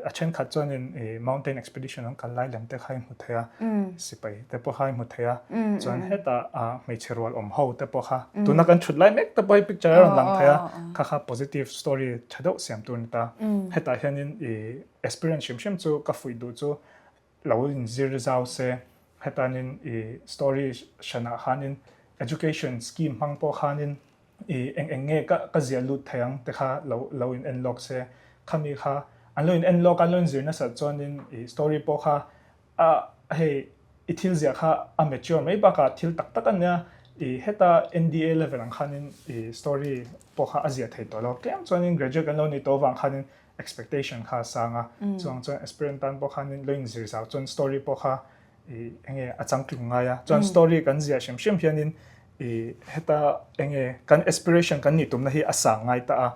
a thenkhat chuanin i mountain expedition an kal lai lem te kha i hmu thei a sipai te pawh kha i hmu thei a chuan heta a hmeichhe rual awm ho te pawh kha tuna kan thut lai mek te pawh hi picture a rawn lang thei a kha kha positive story tha deuh siam tur a ni ta hetah hianin i experience hrim hrim chu ka fuih duh chu lo inzir zau se, hetanin i story hranah khanin education scheme hmang pawh khanin i eng eng nge ka ka ziah lut thei ang te kha lo lo in en lawk se, khami kha an lo in en lawk a, an lo inzir nasat chuanin i story pawh kha a hei i thil ziah kha a mature mai bakah thil tak tak a nia, i heta NDA level ang khanin i story pawh kha a ziah thei tawh lo, tlem chuanin graduate kan lo nih tawh avang khanin expectation kha a sang a chuang chuan aspirant tan pawh khanin lo inzir zau chuan story pawh kha i enge a changtlung ngai a chuan story kan ziah hrim hrim hianin i heta enge kan aspiration kan nih tumna hi a sang ngai ta a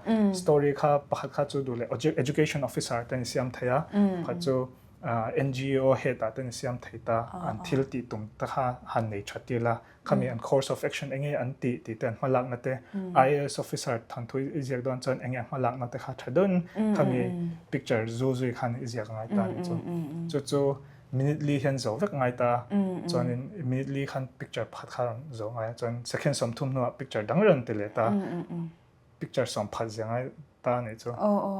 story kha pakhat kha chu duh leh education officer te ni siam thei a pakhat chu NGO head ah te ni siam thei ta an thil tih tum te kha han nei tha tir la Khami an course of action enge an tih tih te an hmalakna te IAS officer thanthu i ziak dawn chuan enge a hmalakna te kha tha deuhin khami picture zu zui khan i ziak ngai ta anih chu. Chu chu minute li hian zo vek ngai ta chuanin minute li khan picture pakhat kha rawn zo ngai a chuan second 30 hnuah picture dang rawn ti leh ta. Picture sawm phat zia ngai ta anih chu.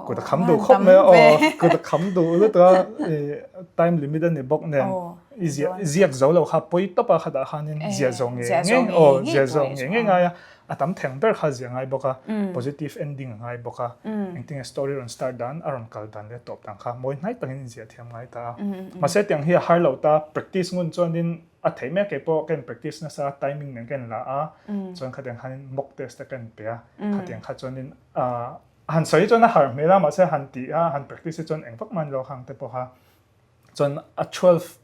Kut a kham duh khawp mai a aw kut a kham duh lutuk a i time limit a ni bawk nen i ziah ziak zo lo kha pawi tawp a khatah khanin ziah zo ngei ngei aw ziah zo ngei ngei ngai a a tam theng ber kha ziah ngai bawk a positive ending a ngai bawk a engtinge story rawn start dan a rawn kal dan leh tawp dan kha mawi hnai takin in ziah thiam ngai ta a mahse tiang hi a har lo ta practice ngun chuanin. a theih mai a, kei pawh ka in practice nasa a, timing nen ka in la a, chuan khatiang khanin mock test te ka in pe a, khatiang kha chuanin ah han sawi chuan a harh hmel a, mahse han tih a han practice hi chuan eng vak mah a ni lo khang te pawh kha chuan a 12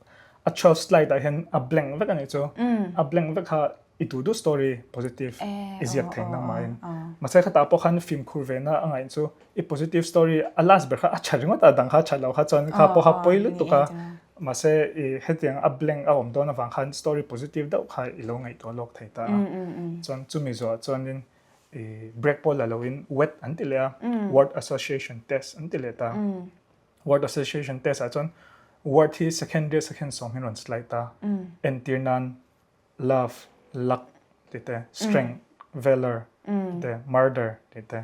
a 12 slide ah hian a blank vek a nih chu, a blank vek kha i duh duh story positive i ziak thei nangmahin mahse khatah pawh khan fimkhur ve na a ngaih chu i positive story a last ber kha a tha ringawt a dang kha a tha lo kha chuan kha pawh kha pawi lutuk a mahse i hetiang a blank a awm dawn avang khan story positive deuh kha i lo ngaihtuah lawk thei ta a chuan chumi zawh chuanin i break pawh la loin wet an ti leh a word association test an ti leh ta word association test ah chuan word hi second leh second sawm hi rawn slide ta entir nan love, luck tih te, strength, valor tih te, murder tih te,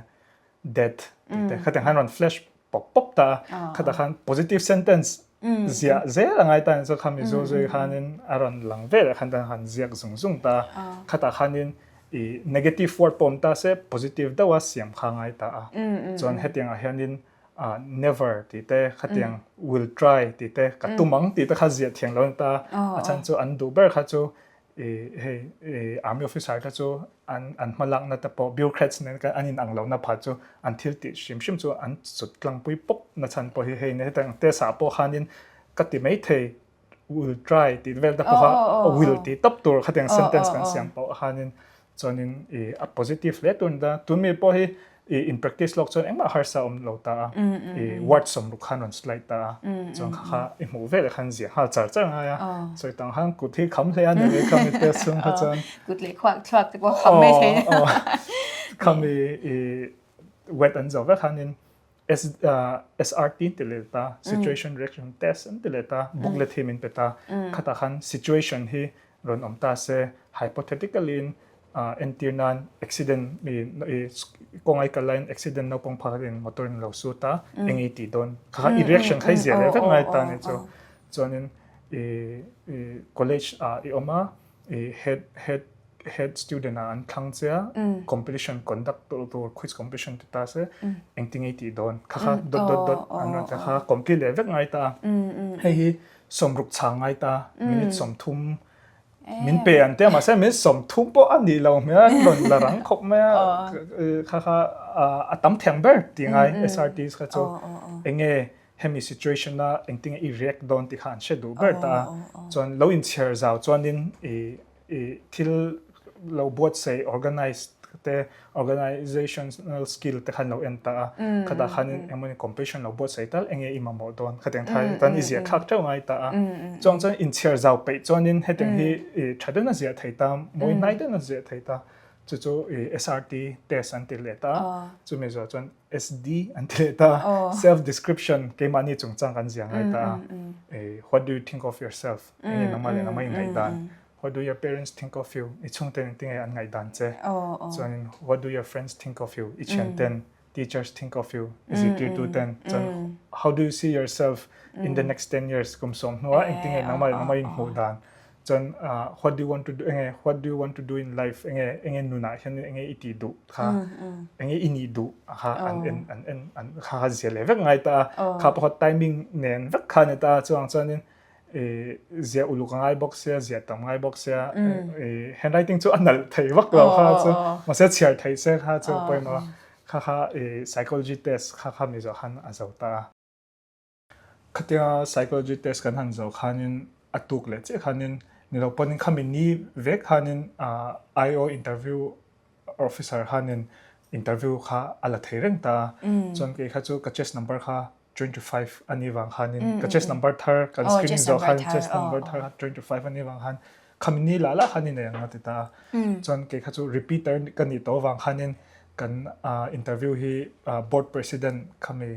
death tih te khatiang khan rawn flash pawp pawp ta a, khatah khan positive sentence ziah zel a ngai ta ni chu khami zu zui khanin a rawn lang ve leh khan tan han ziak zung zung ta a, khatah khanin i negative word pawh awm ta se positive deuha siam kha a ngai ta a, chuan hetiang ah hianin ah never tih te khatiang will try tih te ka tum ang tih te kha ziah thiang lo a ni ta a chhan chu an duh ber kha chu ih hei ih army officer te chu an an hma lakna te pawh bureaucrats nen khan an inang lohna pha chu an thil tih hrim hrim chu an chut tlangpui pawp na chhan pawh hi hei hetiang test ah pawh khanin ka ti maithei will try tih vel te pawh kha will tih tawp tur khatiang sentence kan siam pawh khanin chuanin ih a positive hle tur a ni ta. Tun mi pawh hi ih in practice lawk chuan engmah harsa a awm lo ta a, ih word sawmruk khan rawn slide ta a, chuan kha kha i hmuh veleh khan ziah nghal char char ngai a, sawi tang khan kut hi kham hle a ni mai khami test chhung kha chuan. Kut leh khuak thluak te pawh kham mai thei. Khami ih wet an zo vek khanin SRT an ti leh ta, Situation Reaction Test an ti leh ta, booklet hi min pe ta. Khatah khan situation hi rawn awm ta se, hypothetically in entir nan accident mi kawng ai kal laiin accident naupang pakhatin motor in lo su ta, eng i tih dawn? Kha kha i reaction kha i ziah leh vek ngai ta nih chu. Chuanin i college ah i awm a, i head head head student ah an thlang che a competition conduct tur tur quiz competition ti ta se engtin nge i tih dawn kha kha dot dot dot an rawn ti kha complete leh vek ngai ta hei hi sawmruk chhang ngai ta minute 30 min pe an tia mahse minute 30 pawh a nih lo hmel an rawn la rang khawp mai a kha kha a tam thiang ber ti ngai SRT kha chu enge hemi situation a engtinge i react dawn tih kha an hre duh ber ta a, chuan lo inchhiar zau chuanin i i thil lo buatsaih organize te organizational skill te khan lo en ta a, khatah khanin engmawni competition lo buatsaih tal enge i mamawh dawn khatiang thai tan i ziah thlak teuh ngai ta a, chuang chuan inchhiar zau peih chuanin hetiang hi i tha deuhin a ziah thei ta, mawi hnai deuhin a ziah thei ta, chu chu i SRT test an ti leh ta a, chumi zawh chuan SD an ti leh ta self description keimahni chungchang kan ziah ngai ta a what do you think of yourself enge nangmah leh nangmah i ngaihdan what do your parents think of you i chhungten engtin nge an ngaihdan che chuanin what do your friends think of you i thianten teachers think of you i zirtirtu ten chuan how do you see yourself in the next 10 years kum sawm hnuah engtin nge nangmah leh nangmah i inhmuh dan Chuan what do you want to do enge what do you want to do in life enge enge nunah hian enge i tih duh kha enge i nih duh kha an en an en an kha kha zia leh vek ngai ta a kha pawh timing nen vek kha ni ta chuang chuanin zia uluk a ngai bawk sia zia tam ngai bawk sia handwriting chu a nalh thei vak lo kha chu mahse chhiar thei se kha chu pawimawh kha kha psychology test kha kha mi zawh khan a zo ta a. Khatia psychology test kan han zawh khanin a tuk leh chiah khanin ni lo pawhin khami ni vek khanin IO interview officer khanin interview kha a la thei reng ta a. Chuan kei kha chu ka chest number kha 25 a nih vang khanin ka chest number thar kan screening zawh khan chest number thar kha 25 a nih vang khan khami ni lah lah khan i nei ang a ti ta a. Chuan kei kha chu repeater ka nih tawh vang khanin kan interview hi board president khami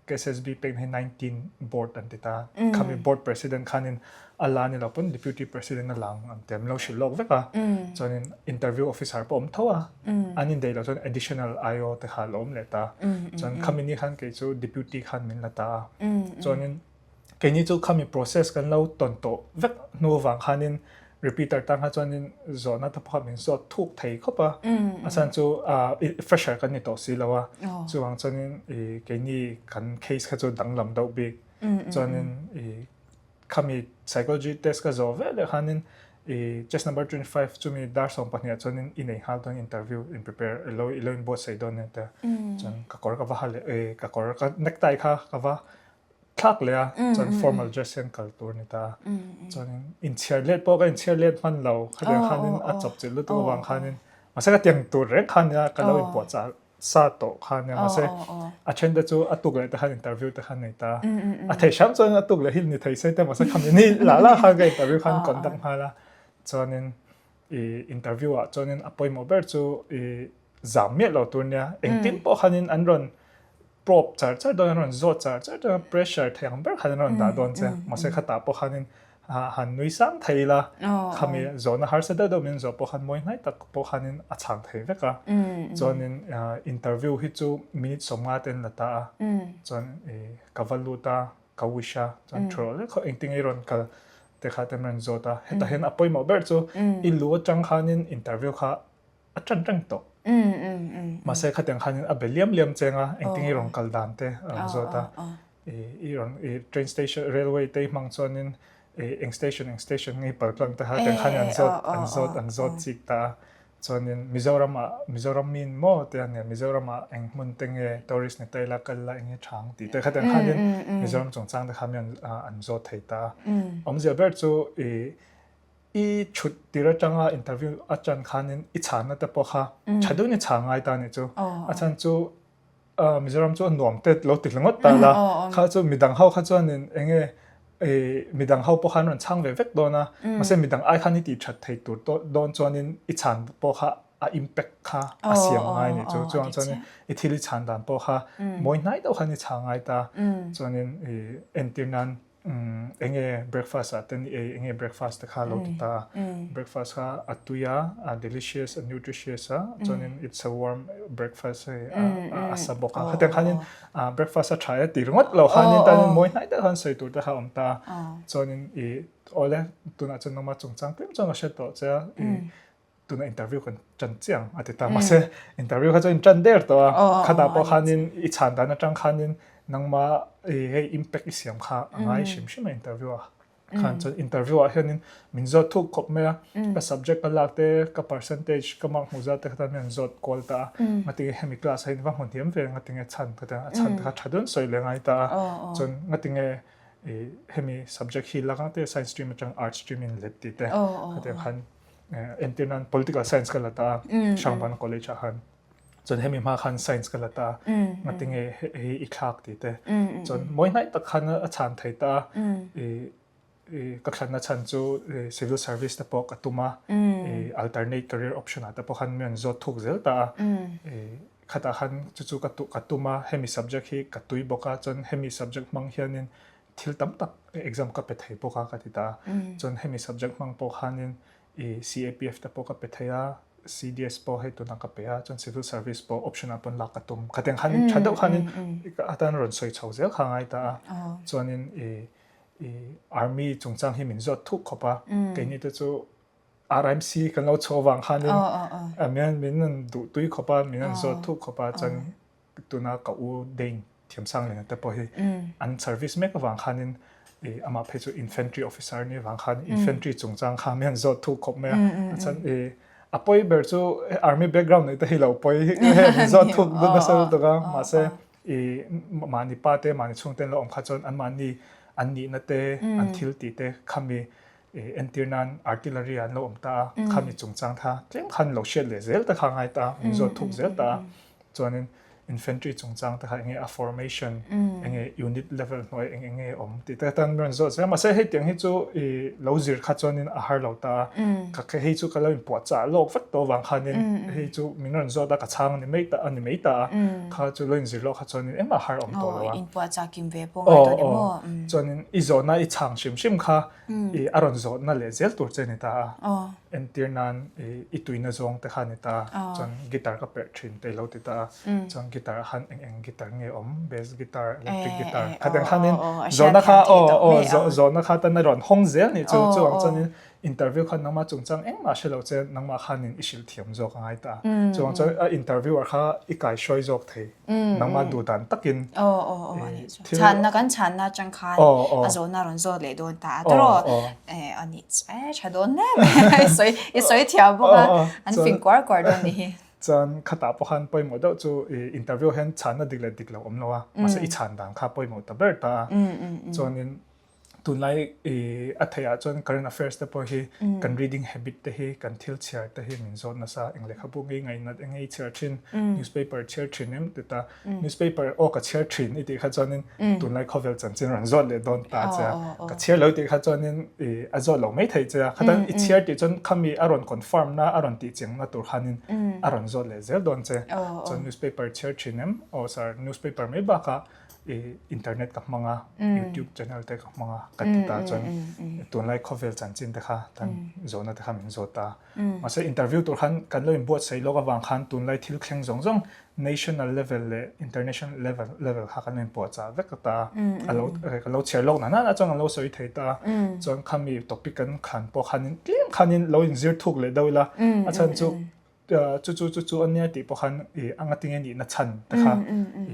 KSSB pek hi 19 board an ti ta. Khami board president khanin a la ni lo pawn deputy president a lang an ti a, min lo hrilh lawk vek a. Chuanin interview officer pawh awm tho a, an indeih loh chuan additional IO te kha a lo awm leh ta. Chuan khami ni khan kei chu deputy khan min la ta a. Chuanin keini chu khami process kan lo tawn tawh vek hnu avang khanin repeater tan kha chuanin zawhna te pawh kha min zawt thuk thei khawp a, a chhan chu fresher kan ni tawh si lo a, chuvang chuanin ih keini kan case kha chu danglam deuh bik chuanin ih khami psychology test ka zawh veleh khanin. I chest number 25 chumi dar 12 ah chuanin i nei nghal dawn interview in prepare ilo ilo in buatsaih dawn nia tia chuan ka kawr ka va ha leh eh ka kawr ka necktie kha ka va thlak leh a chuan formal dress hian kal tur ni ta chuanin inchhiar let pawh ka inchhiar let hman lo khatiang khanin a chawp chilh lutuk avang khanin mahse ka tiang tur reng khan nia ka lo inpuahchah sa tawh kha nia mahse a then te chu a tuk leh te khan interview te khan nei ta a thei hram chuan a tuk leh hi ni thei sei te mahse khami ni la la khan ka interview khan conduct nghal a chuanin i interview ah chuanin a pawimawh ber chu i zam miah lo tur nia engtin pawh khanin an rawn probe char char dawn an rawn zawt char char dawn pressure thei ang ber khan an rawn dah dawn che mahse khatah pawh khanin han nui sang thei ila khami zawhna harsa deuh deuh min zawh pawh khan mawi hnai tak pawh khanin a chhang thei vek a chuanin interview hi chu minute 50 ten la ta a chuan ka va lut a ka wish a chuan thu rawh lek khaw engtin nge i rawn kal te kha te rawn zawt a hetah hian a pawimawh ber chu i lu atang khanin interview kha a ṭan reng tawh. Mahse khatiang khanin a be liam liam cheng a, engtin nge i rawn kal dan te a rawn zawt a. I rawn i train station railway te i hmang chuanin eng station eng station nge i pal tlang te kha tiang khanin an zawt an zawt an zawt chik ta a. Chuanin Mizoram ah Mizoram min maw te a nia Mizoram ah eng hmun te nge tourist ni ta ila kal la eng nge tha ang tih te khatiang khanin Mizoram chungchang te kha mi an zawt thei ta a. Awmzia ber chu i I chhut tir atanga interview a chan khanin i chhanna te pawh kha tha deuhin i chhang ngai ta anih chu. A chhan chu Mizoram chu a nuam te lo ti ringawt ta la, kha chu midang ho kha chuanin eng nge midang ho pawh khan rawn chhang ve vek dawn a, mahse midang ai khan i tih that thei tur dawn chuanin i chhan pawh kha a impact kha a siam ngai anih chu. Chuvang chuanin i thil i chhan dan pawh kha mawi hnai deuh khan i chhang ngai ta. Chuanin i entir nan Enge breakfast ah ten i ei enge breakfast te kha lo ti ta a breakfast kha a tui a a delicious a nutritious a chuanin it's a warm breakfast hei a sa bawk a khatiang khanin breakfast a tha e ti ringawt lo khanin tanin mawi hnai deuh khan sawi tur te kha a awm ta a chuanin i awle tunah chuan nangmah chungchang tlem chuan ka hre tawh che a i tuna interview kan ṭan chiang a ti ta mahse interview kha chu in ṭan der tawh a khatah pawh khanin i chhan dan aṭang khanin nangma i hei impact i siam kha a ngai hrim hrim a interview ah khan chuan interview ah hianin min zawt thuk khawp mai a ka subject ka lak te ka percentage ka mark hmuh zat te kha tan min zawt kual ta a ngatinge hemi class ah hian va hmu hniam ve ngatinge chhan ka ti a chhan te kha ṭha deuhin sawi leh ngai ta a chuan ngatinge i hemi subject hi lak ang te science stream aṭang arts stream in let tih te khatiang khan entir nan political science ka la ta a Hrangban college ah khan chuan hemi hma khan science ka la ta a ngatinge hei i thlak tih te chuan mawi hnaih tak khan a chhan thei ta a i ka thlanna chhan chu civil service te pawh ka tum a i alternate career option ah te pawh khan mi an zawt thuk zel ta a i khatah khan chu chu ka ka tum a hemi subject hi ka tui bawk a chuan hemi subject hmang hianin thil tam tak exam ka pe thei bawk a ka ti ta a. Chuan hemi subject hmang pawh khanin i CAPF te pawh ka pe thei a, CDS pawh hei tunah ka pe a, chuan civil service pawh option ah pawn lak ka tum. Khatiang khanin tha deuh khanin atan rawn sawi chho zel kha a ngai ta a. Chuanin i i army chungchang hi min zawt thuk khawp a, keini te chu RMC kan lo chhuah avang khanin min min an duh tui khawp a, min an zawt thuk khawp a, chuan tuna ka u Dane thiamsang leh te pawh hi an service mek avang khanin i amah phei chu infantry officer ni avang khan infantry chungchang kha mi han zawt thuk khawp mai a a chhan i a pawi ber chu army background nei te hi lo pawi he min zawt thuk nasa lutuk a mahse i mahni pa te mahni chhungte an lo awm kha chuan an mahni an nihna te an thil tih te khami entir nan artillery an lo awm ta a khami chungchang kha tlem khan lo hriat leh zel te kha ngai ta a min zawt thuk zel ta a Chuanin infantry chungchang te kha enge a formation, enge unit level hnuai eng enge awm tih te tan rawn zawt zel a. Mahse hei tiang hi chu i lo zir kha chuanin a har lo ta a. Ka hei chu ka lo inpuahchah lawk vek tawh avang khanin hei chu min rawn zawt a ka chhang a ni mai ta a ni mai ta a. Kha chu lo inzir lawk kha chuanin engmah har awm tawh lo a. Inpuahchah kim ve pawh ngai tawh ni maw? Chuanin i zawhna i chhang hrim hrim kha i a rawn zawhna leh zel tur che ni ta a. Entir nan i tuina zawng te kha ni ta a, chuan guitar ka perh thin te ilo ti ta a, chuan guitar ah khan eng eng guitar nge awm, bass guitar, electric guitar kha teng khanin zawhna kha aw aw zawhna kha tan a rawn hawng zel nih chu, chuvang chuanin interview khan nangmah chungchang engmah hre lo che nangmah khanin i hrilh thiam zawk a ngai ta. Chuvang chuan a interviewer kha i kai hruai zawk thei nangmah duh dan takin. Aw aw aw a nih chu. Chhanna kan chhanna atang khan a zawhna rawn zawt leh dawn ta a tawrh a nih chu e tha dawn hle mai i sawi i sawi thiam bawk a an fing kuar kuar dawn nih hi. Chuan khatah pawh khan pawimawh deuh chu i interview hian chhanna dik leh dik lo awm lo a mahse i chhan dan kha pawimawh ta ber ta a chuanin Tunlai i a theih ah chuan current affairs te pawh hi kan reading habit te hi kan thil chhiar te hi min zawt nasa eng lehkhabu ngei ngainat eng ngei chhiar thin newspaper chhiar thin em ti ta newspaper aw ka chhiar thin i tih kha chuanin tunlai khawvel chanchin rawn zawt leh dawn ta che a ka chhiar lo tih kha chuanin i a zawt lo mai thei che a khatan i chhiar tih chuan khami a rawn confirm na a rawn tih cheng na tur khanin a rawn zawt leh zel dawn che chuan newspaper chhiar thin em aw sir newspaper mai bakah i internet ka hmang a youtube channel te ka hmang a ka ti ta chuan tunlai khawvel chanchin te kha tan zawhna te kha min zawt ta mahse interview tur khan kan lo inbuatsaih lawk avang khan tunlai thil thleng zawng zawng national level leh international level level kha kan lo inpuahchah vek ta a lo kan lo chhiar lawk na na chuan kan lo sawi thei ta chuan khami topic kan khan pawh khanin tlem khanin lo inzir thuk leh deuh ila a chhan chu Chu chu chu chu a nia tih pawh khan i a ngatinge nihna chhan te kha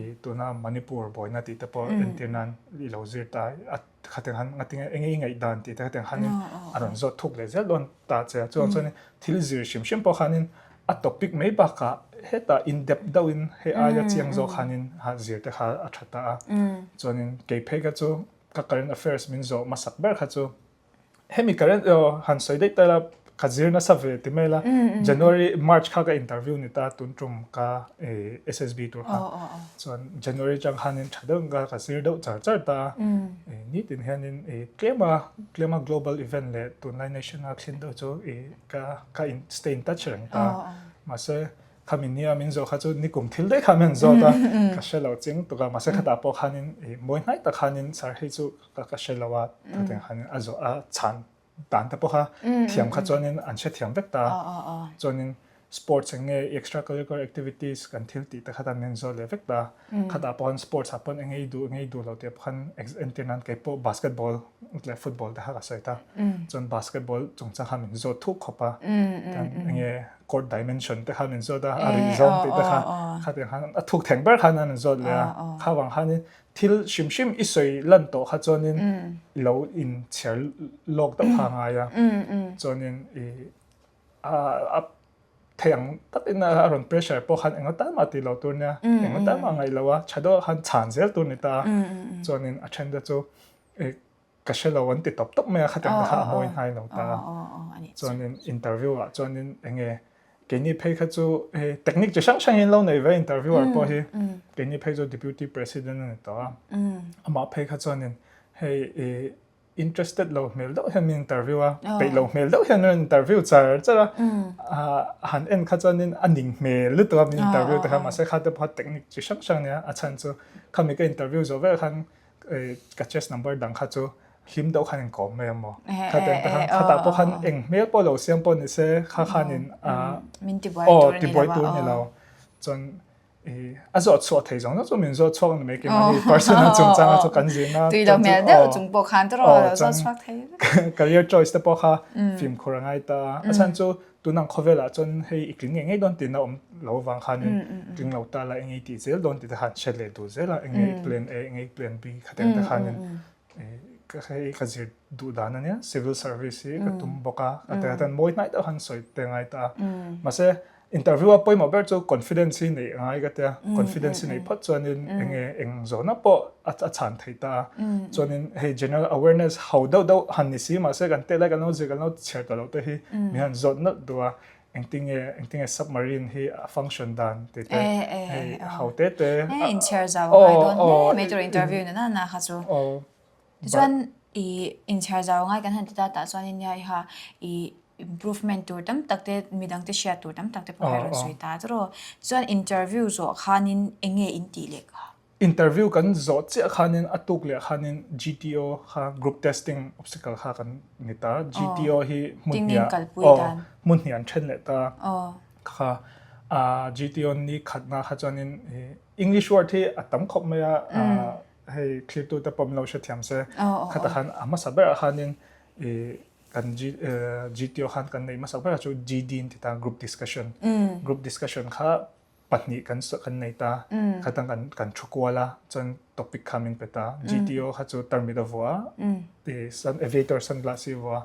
i tuna Manipur buaina tih te pawh entir nan i lo zir ta a khateng khan ngatinge enge i ngaihdan tih te khateng khanin a rawn zawt thuk leh zel dawn ta che a. Chuvang chuanin thil zir hrim hrim pawh khanin a topic mai bakah hetah in depth deuhin hei aia chiang zawk khanin zir te kha a tha ta a. Chuanin kei phei kha chu ka current affairs min zawh hmasak ber kha chu Hemi current han sawi daih ta ila ka zir nasa ve ti mai ila January March kha ka interview ni ta tun tum ka SSB tur kha chuan January atang khanin tha deuh in ka zir deuh char char ta a nitin hianin tlema tlema global event leh tunlai national thlen deuh chu ka ka in stay in touch reng ta mahse khami nia min zawh kha chu nikum thil daih kha min zawt a ka hre lo ching tuk a mahse khatah pawh khanin mawi hnai tak khanin sir hei chu ka ka hre lo a thuteng khan a zawh a chhan dan te pawh kha thiam kha chuanin an hre thiam vek ta chuanin sports eng nge extracurricular activities kan thil tih te kha tan min zawh leh vek ta khatah pawh khan sports ah pawn eng nge i duh eng nge i duh lo tih pawh khan entir nan kei pawh basketball leh football te kha ka sawi ta chuan basketball chungchang kha min zawt thuk khawp a eng nge court dimension te kha min zawt a a rih zawng tih te kha khatiang khan a thuk theng ber khan an zawt leh a kha vang khanin Thil hrim hrim i sawi lan tawh kha chuanin i lo inchhiar lawk deuh kha a ngai a, chuanin i a thei ang takin a rawn pressure pawh khan enga tan mah tih loh tur nia, enga tan mah ngaih loh a, tha deuh ah khan chhan zel tur ni ta a, chuanin a then te chu i Ka hre lo an ti tawp tawp mai a, khatiang te kha a mawi hnai lo ta a. Chuanin interview ah chuanin eng nge keini phei kha chu hei technique chi hrang hrang hi an lo nei ve interviewer pawh hi keini phei chu deputy president a ni tawh a. Amah phei kha chuanin hei i interested lo hmel deuh hian min interview a, peih lo hmel deuh hian min rawn interview char char a. Han en kha chuanin a ning hmel lutuk a min interview te kha mahse kha te pawh kha technique chi hrang hrang a nia a chhan chu khami ka interview zawh velah khan ka chest number dang kha chu hlim deuh khan in kawm mai ang maw kha ten te khan khatah pawh khan eng hmel pawh lo siam pawh ni se kha khan in min ti buai tur ti buai tur ni lo chuan a zawh chhuah thei zawng zawng chu min zawh chhuak ni mai keimahni personal chungchanga chu kan zirna tui lo hmel deuh chung pawh khan tawrh lo zawh chhuak thei career choice te pawh kha fimkhur a ngai ta a chhan chu Tunang khawvelah chuan hei i tling ngei ngei dawn tihna awm lo avang khanin tling lo ta la eng i tih zel dawn tih te khan hre leh duh zel a, eng nge i plan A, eng nge i plan B khatiang te khanin hei ka zir duh dan ania civil service hi ka tum bawk a, ka ti a mawi hnai deuh khan sawi te ngai ta a. Mahse interview a pawimawh ber chu confidence hi neih a ngai ka tia, confidence hi neih phawt chuanin eng nge eng zawhna pawh a chhan thei ta a. Chuanin hei general awareness ho deuh deuh han ni si mahse kan tel lai kan lo zir kan lo chhiar tawh loh te hi min han zawt nawlh duh a, engtinge engtinge submarine hi a function dan tih te hei ho te te inchhiar zau a ngai dawn hle mai tur interview na na kha chu. Tichuan i inchhiar zau a ngai kan han ti ta tah chuan nia i ha i improvement tur tam tak te midang te hriat tur tam tak te pawh a rawn sawi ta tawh. Chuan interview zawh khanin eng nge in tih leh kha? Interview kan zawh chiah khanin a tuk leh khanin GTO kha group testing obstacle kha kan ni ta. GTO hi hmun hnih ah hmun hnih an then leh ta. Kha GTO ni khatna kha chuanin English word hi a tam khawp mai a hei thlirtu te pawh min lo hrethiam se. Khatah khan a hmasa berah khanin. kan GTO khan kan nei hmasak ber chu GD an ti ta group discussion. Group discussion kha pahnih kan kan nei ta. Khatang kan kan thu kual a chuan topic kha min pe ta. GTO kha chu tarmit a vua a sun aviator sunglass hi vua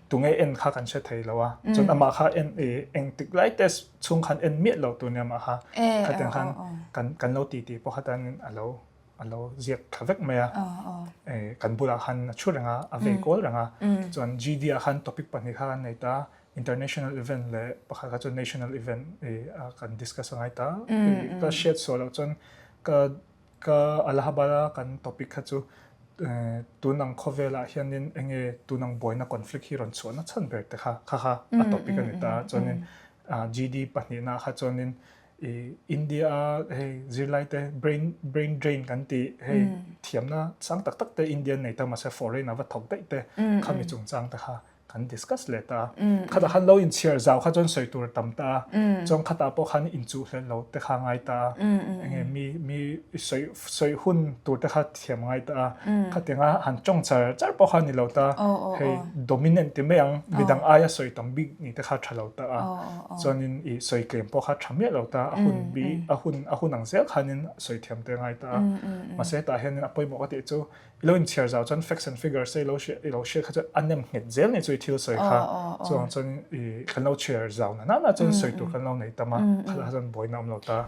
tunge en kha kan hre thei lo a. Chuan amah kha en eng tik lai test chhung khan en miah lo tur nia amah kha. Khatiang khan kan kan lo ti ti pawh khatan a lo a lo ziak thla vek mai a. Kan bulah khan a thu reng a, a vei kual reng a. Chuan GD ah khan topic pahnih kha kan nei ta, international event leh pakhat kha chu national event kan discuss a ngai ta. Ka hriat suah loh chuan ka ka Allahabad a kan topic kha chu tun ang khawvelah hianin enge tun ang buaina conflict hi rawn chhuahna chhan ber te kha kha kha a topic a ni ta. Chuanin GD pahnihna kha chuanin i India a hei zirlai te brain brain drain kan ti hei thiamna sang tak tak te Indian nei ta mahse foreign a va thawk daih te khami chungchang te kha kan discuss leh ta khata khan lo inchhiar zau kha chuan sawi tur tam ta chuan khata pawh khan inchuh hlel lo te kha ngai ta enge mi mi sawi sawi hun tur te kha thiam ngai ta khatianga han tawng char char pawh kha ni lo ta hei dominant ti mai ang midang aia sawi tam bik ni te kha tha lo ta a Chuanin i sawi tlem pawh kha tha miah lo ta, a hun bi a hun a hun ang zel khanin sawi thiam te ngai ta a. Mahse hetah hianin a pawimawh ka tih chu i lo inchhiar zau chuan facts and figures te i lo hriat i lo hriat kha chuan a nem nghet zel ni chu i thil sawi kha. Chuvang chuan i kan lo chhiar zau na na na chuan sawi tur kan lo nei tam a, khatah chuan buaina a awm lo ta.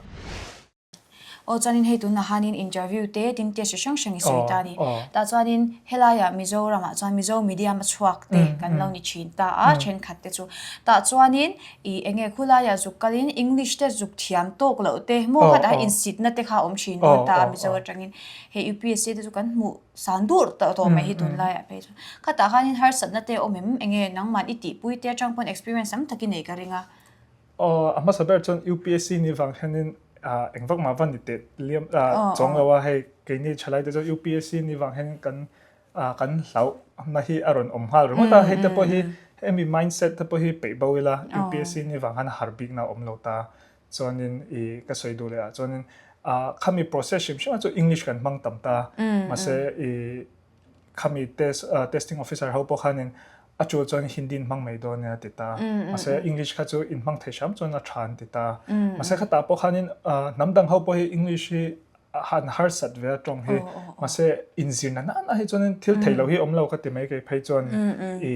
Aw chuanin hei tunah hanin interview te tin test chi hrang hrang i sawi ta a ni. Tah chuanin helaiah Mizoramah chuan Mizo medium a chhuak te kan lo ni thin ta a thenkhat te chu. Tah chuanin i enge khulaiah zuk kalin English te zuk thiam tawk loh te maw khatah insitna te kha a awm thin dawn ta a Mizo atangin. Hei UPSC te chu kan hmuh san dur tawh tawh mai hi tunlaiah phei chuan. Khatah khanin harsatna te a awm em? Enge nangmah i tihpui te atang pawn experience tam tak i nei ka ring a. Aw, a hmasa ber chuan UPSC ni vang hianin eng vak mah va ni teh liam chuang lo a, hei keini thalai te chuan UPSC ni vang hian kan kan hlauh na hi a rawn awm nghal ringawt a, hei te pawh hi hemi mindset te pawh hi peih bo ila UPSC ni vang hian a har bik na a awm lo ta chuanin i ka sawi duh leh ah chuanin khami process hrim hrim ah chu English kan hmang tam ta mahse i Khami test testing officer ho pawh khanin a tul chuan Hindi in hmang mai dawn nia ti ta. Mahse English kha chu in hmang thei hram chuan a tha an ti ta. Mahse khatah pawh khanin hnam dang ho pawh hi English hi han harsat ve a tawng hi. Mahse inzir na nana hi chuanin thil thei lo hi awm lo ka ti mai kei phei chuan i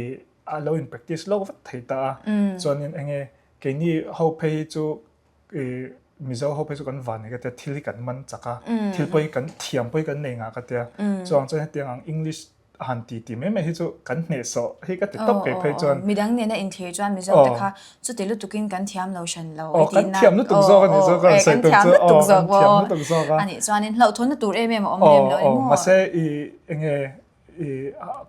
a lo in practice lawk vat thei ta a. Chuanin enge keini ho phei hi chu Mizo ho phei chu kan van nei ka tia thil hi kan man chak a thil pawh hi kan thiam pawh hi kan nei ngah ka tia chuang chuan hetiang ang English han ti ti mai mai hi chu kan hnehsawh hi ka ti tawp kei phei chuan midang nena inthlir chuan Mizo te kha chuti lutukin kan thiam lo hran lo i tihna kan thiam lutuk zawk a ni chu ka rawn sawi tum chu aw kan thiam lutuk zawk a anih chuanin hlauhthawnna tur em em a awm lem lo ni maw mahse i enge i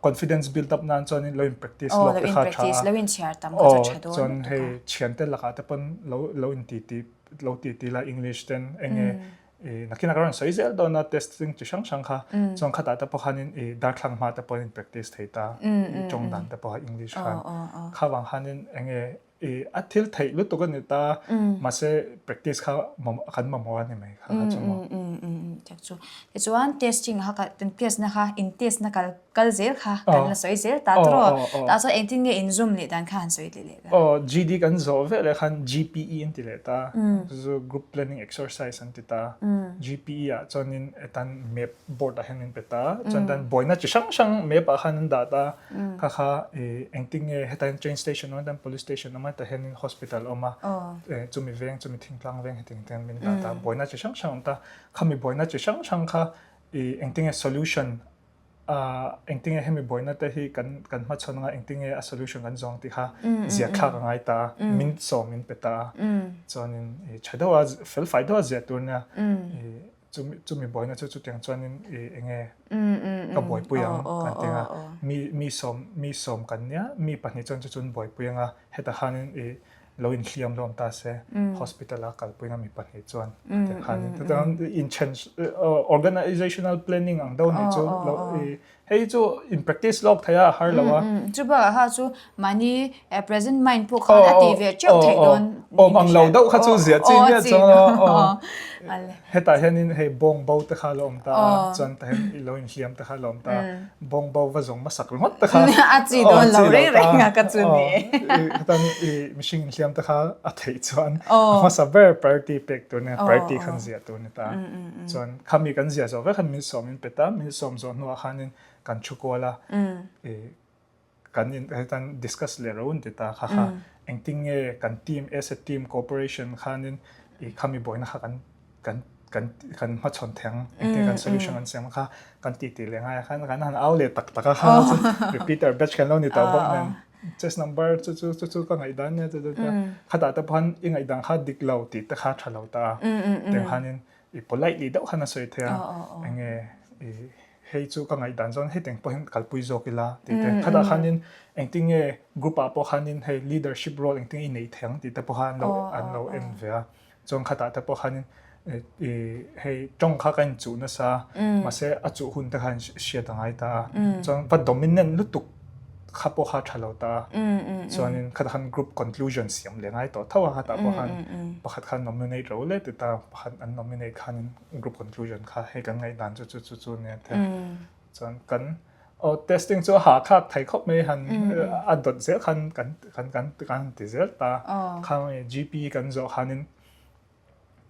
confidence build up nan chuan lo in practice lawk te kha tha a lo in chhiar tam kha chu tha dawn chuan hei thian te lakah te pawn lo lo in ti ti lo ti ti la english ten enge i nakin a ka rawn sawi zel dawn a testing chi hrang hrang kha chuan khatah te pawh khanin i darthlang hma te pawhin practice thei ta i tawng dan te pawh english khan kha vang khanin enge I a thil theih lutuk a ni ta, mahse practice kha kan mamawh a ni mai kha kha chu maw. Tak chu. Tichuan testing kha kan test na kha in test na kal kal zel kha kan la sawi zel ta tawh. Tah chuan engtin nge in zoom leh dan kha han sawi leh leh la. Aw GD kan zawh vek leh khan GPE an ti leh ta. Chu chu group planning exercise an ti ta. GPE ah chuanin hetan map board ah hian min pe ta. Chuan tan buaina chi hrang hrang map ah khan an dah ta. Kha kha engtin nge heta hian train station awm a police station awm a hetah hianin hospital awm a chumi veng chumi thingtlang veng heti te hian min dah ta buaina chi hrang hrang a awm ta khami buaina chi hrang hrang kha engtin nge solution engtin nge hemi buaina te hi kan kan hmachhawn anga engtin nge a solution kan zawng tih kha ziah thlak a ngai ta a min sawm min pe ta a chuanin tha deuh a fel fai deuh a ziah tur nia chumi chumi buaina chu chutiang chuanin i enge ka buaipui ang kan ti anga mi mi sawm mi sawm kan nia mi pahnih chuan chu chun buaipui anga heta khanin i lo inhliam lo awm ta se hospital a kalpui anga mi pahnih chuan tiang khanin chutiang in then organizational planning ang deuh ni chu lo i. Hei chu in practice lawk thei a har lo a. Chu bakah kha chu mahni present mind pawh khan a tih ve teuh theih dawn. Awm ang lo deuh kha chu ziah chi nia chuan aw. Hetah hianin hei bawng bo te kha lo awm ta a, chuan tah hian i lo inhliam te kha lo awm ta a, bawng bo va zawng hmasak ringawt te kha a chi dawn lo reng reng a ka chu ni. Hetan i mihring inhliam te kha a theih chuan a hmasa ber priority pek tur nia priority khan ziah tur ni ta. Chuan khami kan ziah zawh vek khan min sawm in pe ta, min sawm zawh hnuah khanin kan thu kual a, i kan in hetan discuss leh ro an ti ta kha kha engtin nge kan team as a team cooperation khanin i khami buaina kha kan kan kan kan hmachhawn thei ang engtin kan solution an siam kha kan tih tih leh ngai a khan kan han au leh tak tak a kha chu repeater batch kan lo ni tawh bawk nen chess number chu chu chu chu ka ngaihdan nia chu chu khatah te pawh khan i ngaihdan kha dik lo tih te kha tha lo ta a tiang khanin i politely deuh khan a sawi thei a enge i hei chu ka ngaihdan chuan hetiang pawh hian kalpui zawk ila tih te khatah khanin engtin nge group ah pawh khanin hei leadership role engtin nge i nei thei ang tih te pawh kha an lo an lo en ve a chuan khatah te pawh khanin i hei tawng kha ka inchuh nasa mahse a chuh hun te khan hriat a ngai ta a chuan va dominant lutuk kha pawh kha tha lo ta a chuanin khatah khan group conclusion siam leh ngai tawh tho a khatah pawh khan pakhat khan nominate ro le ti ta pakhat an nominate khanin group conclusion kha hei kan ngaihdan chu chu chu chu nia te chuan kan aw testing chu ha khak thei khawp mai han a dawt zel khan kan kan kan kan ti zel ta kha GP kan zawh khanin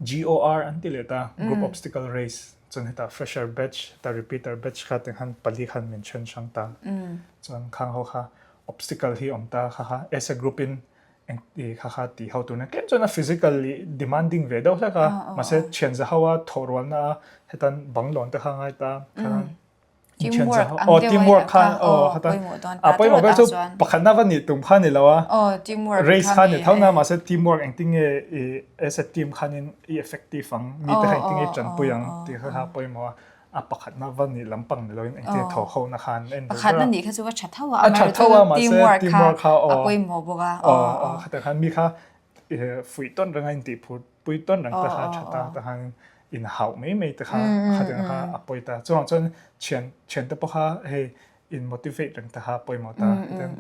GOR an ti leh ta group obstacle race chuan heta fresher batch ta repeater batch kha te khan pali khan min then hrang ta chuan khang ho kha obstacle hi awm ta kha kha as a group in eng kha kha ti ho tur tlem chuan a physically demanding ve deuh hlek a mahse thian za ho a thawh rualna a hetan bang lawn te kha ngai ta khan teamwork ang deuh teamwork kha aw hatan a pawimawh ber chu pakhatna va nih tum kha ni lo a race kha ni tho na mahse teamwork engtin nge i as a team khanin i effective ang mi te kha engtin nge i tanpui ang tih kha kha pawimawh a a pakhatna va nih lampang ni loin engtin thaw ho na khan en ber pakhatna nih kha chu va tha tho a a tha tho a mahse teamwork kha a pawimawh bawk a aw khata khan mi kha fuih tawn renga in tih phur pui tawn reng te kha tha ta ta khan in hauh mai mai te kha khatiang kha a pawi ta chuang chuan thian thian te pawh kha hei in motivate reng te kha pawimawh ta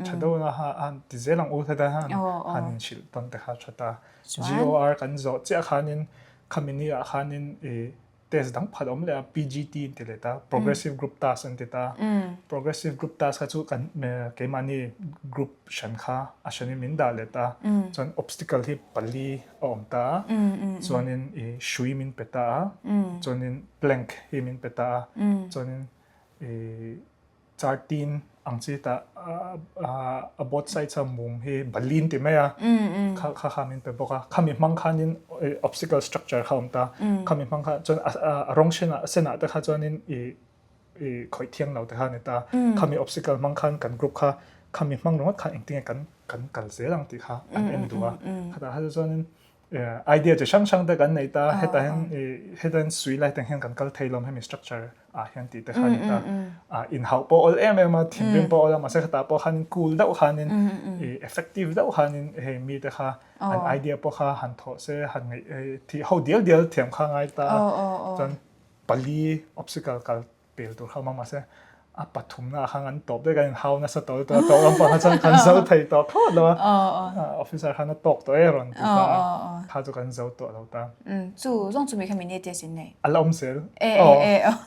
tha deuh na ha han ti zel ang u ta han han in hrilh tawn te kha tha ta GOR kan zawh chiah khanin khami ni ah khanin i test dang phat awm leh a PGT an ti leh ta progressive group task an ti ta progressive group task kha chu kan keimahni group hran kha a hranin min dah leh ta chuan obstacle hi pali a awm ta a chuanin i hrui min pe ta a chuanin plank hi min pe ta a chuanin i Chartin ang chi tah a both sides a mum hi balin ti mai a kha kha kha min pe bawk a khami hmang khanin obstacle structure kha awm ta khami hmang kha chuan a rawng sen ah sen ah te kha chuanin i i khawih thiang lo te kha a ni ta khami obstacle hmang khan kan group kha khami hmang ringawt khan engtin nge kan kan kal zel ang tih kha an en duh a khatah kha chuanin idea chi hrang hrang te kan nei ta hetah hian hetah hian sui lai te hian kan kal thei lawm hemi structure ah hian tih te kha ni ta inhauh pawh awl em em a thinrim pawh awl a mahse khatah pawh khanin cool deuh khanin effective deuh khanin hei mi te kha an idea pawh kha han thawh se han ngaih thih ho dial dial thiam kha ngai ta chuan pali obstacle kal pel tur kha awm a mahse a pathumna ah khan an tawp daih kan inhau nasa tawh lutuk a tawh lampang kha chuan kan zo thei tawh thlawt lo a officer khan a tawk tawh e rawn ti ta a kha chu kan zo tawh lo ta. Chu zawng chu mi kha mini test in nei. A la awm zel.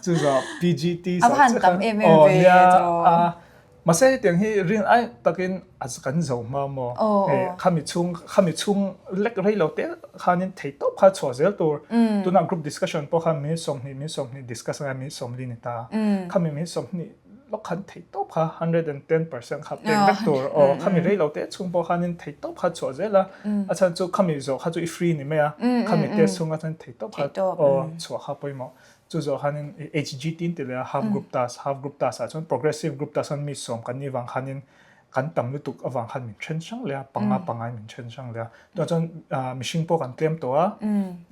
Chu zawh PGT A va han tam em em ve tawh. Mahse hetiang hi rin ai takin a kan zo hma maw? Hei khami chhung khami chhung lek rei lo te khanin thei tawp kha chhuah zel tur. Tunah group discussion pawh khan minute 20 minute 20 discuss angai minute 40 ni ta. Khami minute 20 lawk khan thei tawp kha 110% kha pek vek tur. Aw khami rei lo te chhung pawh khanin thei tawp kha chhuah zel a. A chhan chu khami zawh kha chu i free ni mai a. Khami test chhung atang thei tawp kha aw chhuah kha pawimawh. Chu zawh khanin HGT an ti leh a, half group task, half group task ah chuan progressive group task chuan mi sawm kan nih vang khanin kan tam lutuk avang khan min then hrang leh a, panga panga in min then hrang leh a. Tunah chuan mihring pawh kan tlem tawh a,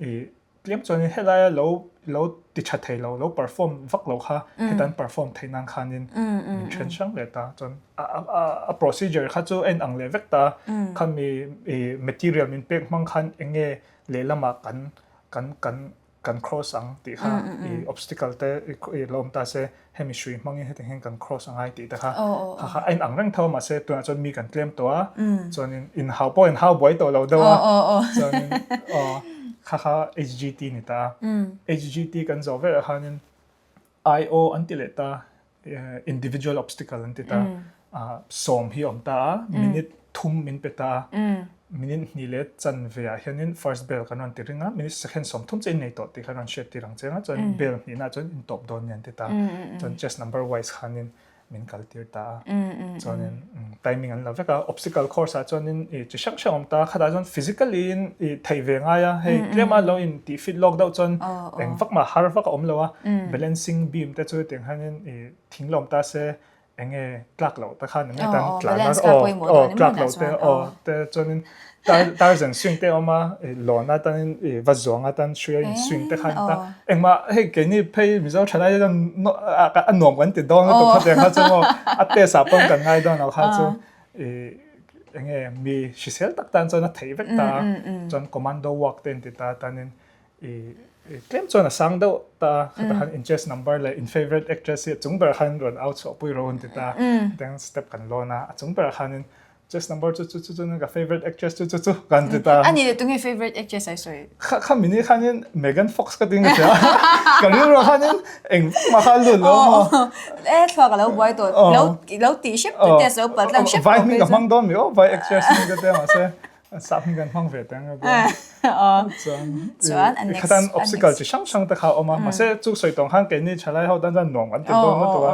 ih tlem chuanin helaia lo lo ti tha thei lo, lo perform vak lo kha heta an perform theih nan khanin min then hrang leh ta. Chuan a procedure kha chu a inang leh vek ta, khami ih material min pek hmang khan eng nge lehlamah kan kan kan. kan cross ang tih kha i obstacle te i lo awm ta se hemi hrui hmangin hetiang hian kan cross angai tih te kha kha kha a inang reng tho a mahse tunah chuan mi kan tlem tawh a chuanin inhau pawh inhau buai tawh lo deuh a chuanin aw kha kha HGT ni ta a HGT kan zawh velah khanin IO an ti leh ta individual obstacle an ti ta sawm hi awm ta a minute thum min pe ta a minute hnih leh chanve ah hianin first bell kan rawn ti ring a minute second 30 che in nei tawh tih kha rawn hriat tir ang che a chuan bell hnihna chuan in tawp dawn ni an ti ta chuan chest number wise khanin min kal tir ta a chuanin timing an la vek a obstacle course ah chuanin i chi hrang hrang awm ta khatah chuan physically in i theih ve ngai a hei tlema lo in tih fit lawk deuh chuan eng vak mah har vak a awm lo a balancing beam te chu tiang hianin i thing la awm ta se enge tlak loh te khan enge tan tlan a aw aw tlak loh te aw te chuanin Tarzan swing te awm a lawn atanin i va zuang atan hruia in swing te khan ta engmah hei keini phei Mizo thalai te chuan a nuam kan ti dawn lutuk kha tiang kha chu maw a test ah pawn kan ngai dawn lo kha chu i enge mi hrisel tak tan chuan a theih vek ta a chuan commando work te in ti ta tanin i tlem chuan a sang deuh ta khatah khan in chest number leh in favourite actress hi a chung berah khan rawn au chhuah pui ro an ti ta tiang step kan lawn a a chung berah khanin Chest number chu chu chu chu ka favorite actress chu chu chu kan ti ta. Ani le tunge favorite actress ai sawi? Kha kha mini khanin Megan Fox ka ting ka Ka rilru khanin eng ma kha lu lo mo. E thluak a lo buai tawh. Lo lo ti hrep tu test lo pal tlang hrep Vai hming ka hmang dawn mi aw vai actress hming ka te mahse sap hming kan hmang ve teng a Chuan chuan a next khatan obstacle chi hrang hrang te kha awm a mahse chu sawi tawng khan keini thalai ho tan chuan nuam kan ti dawn lutuk a.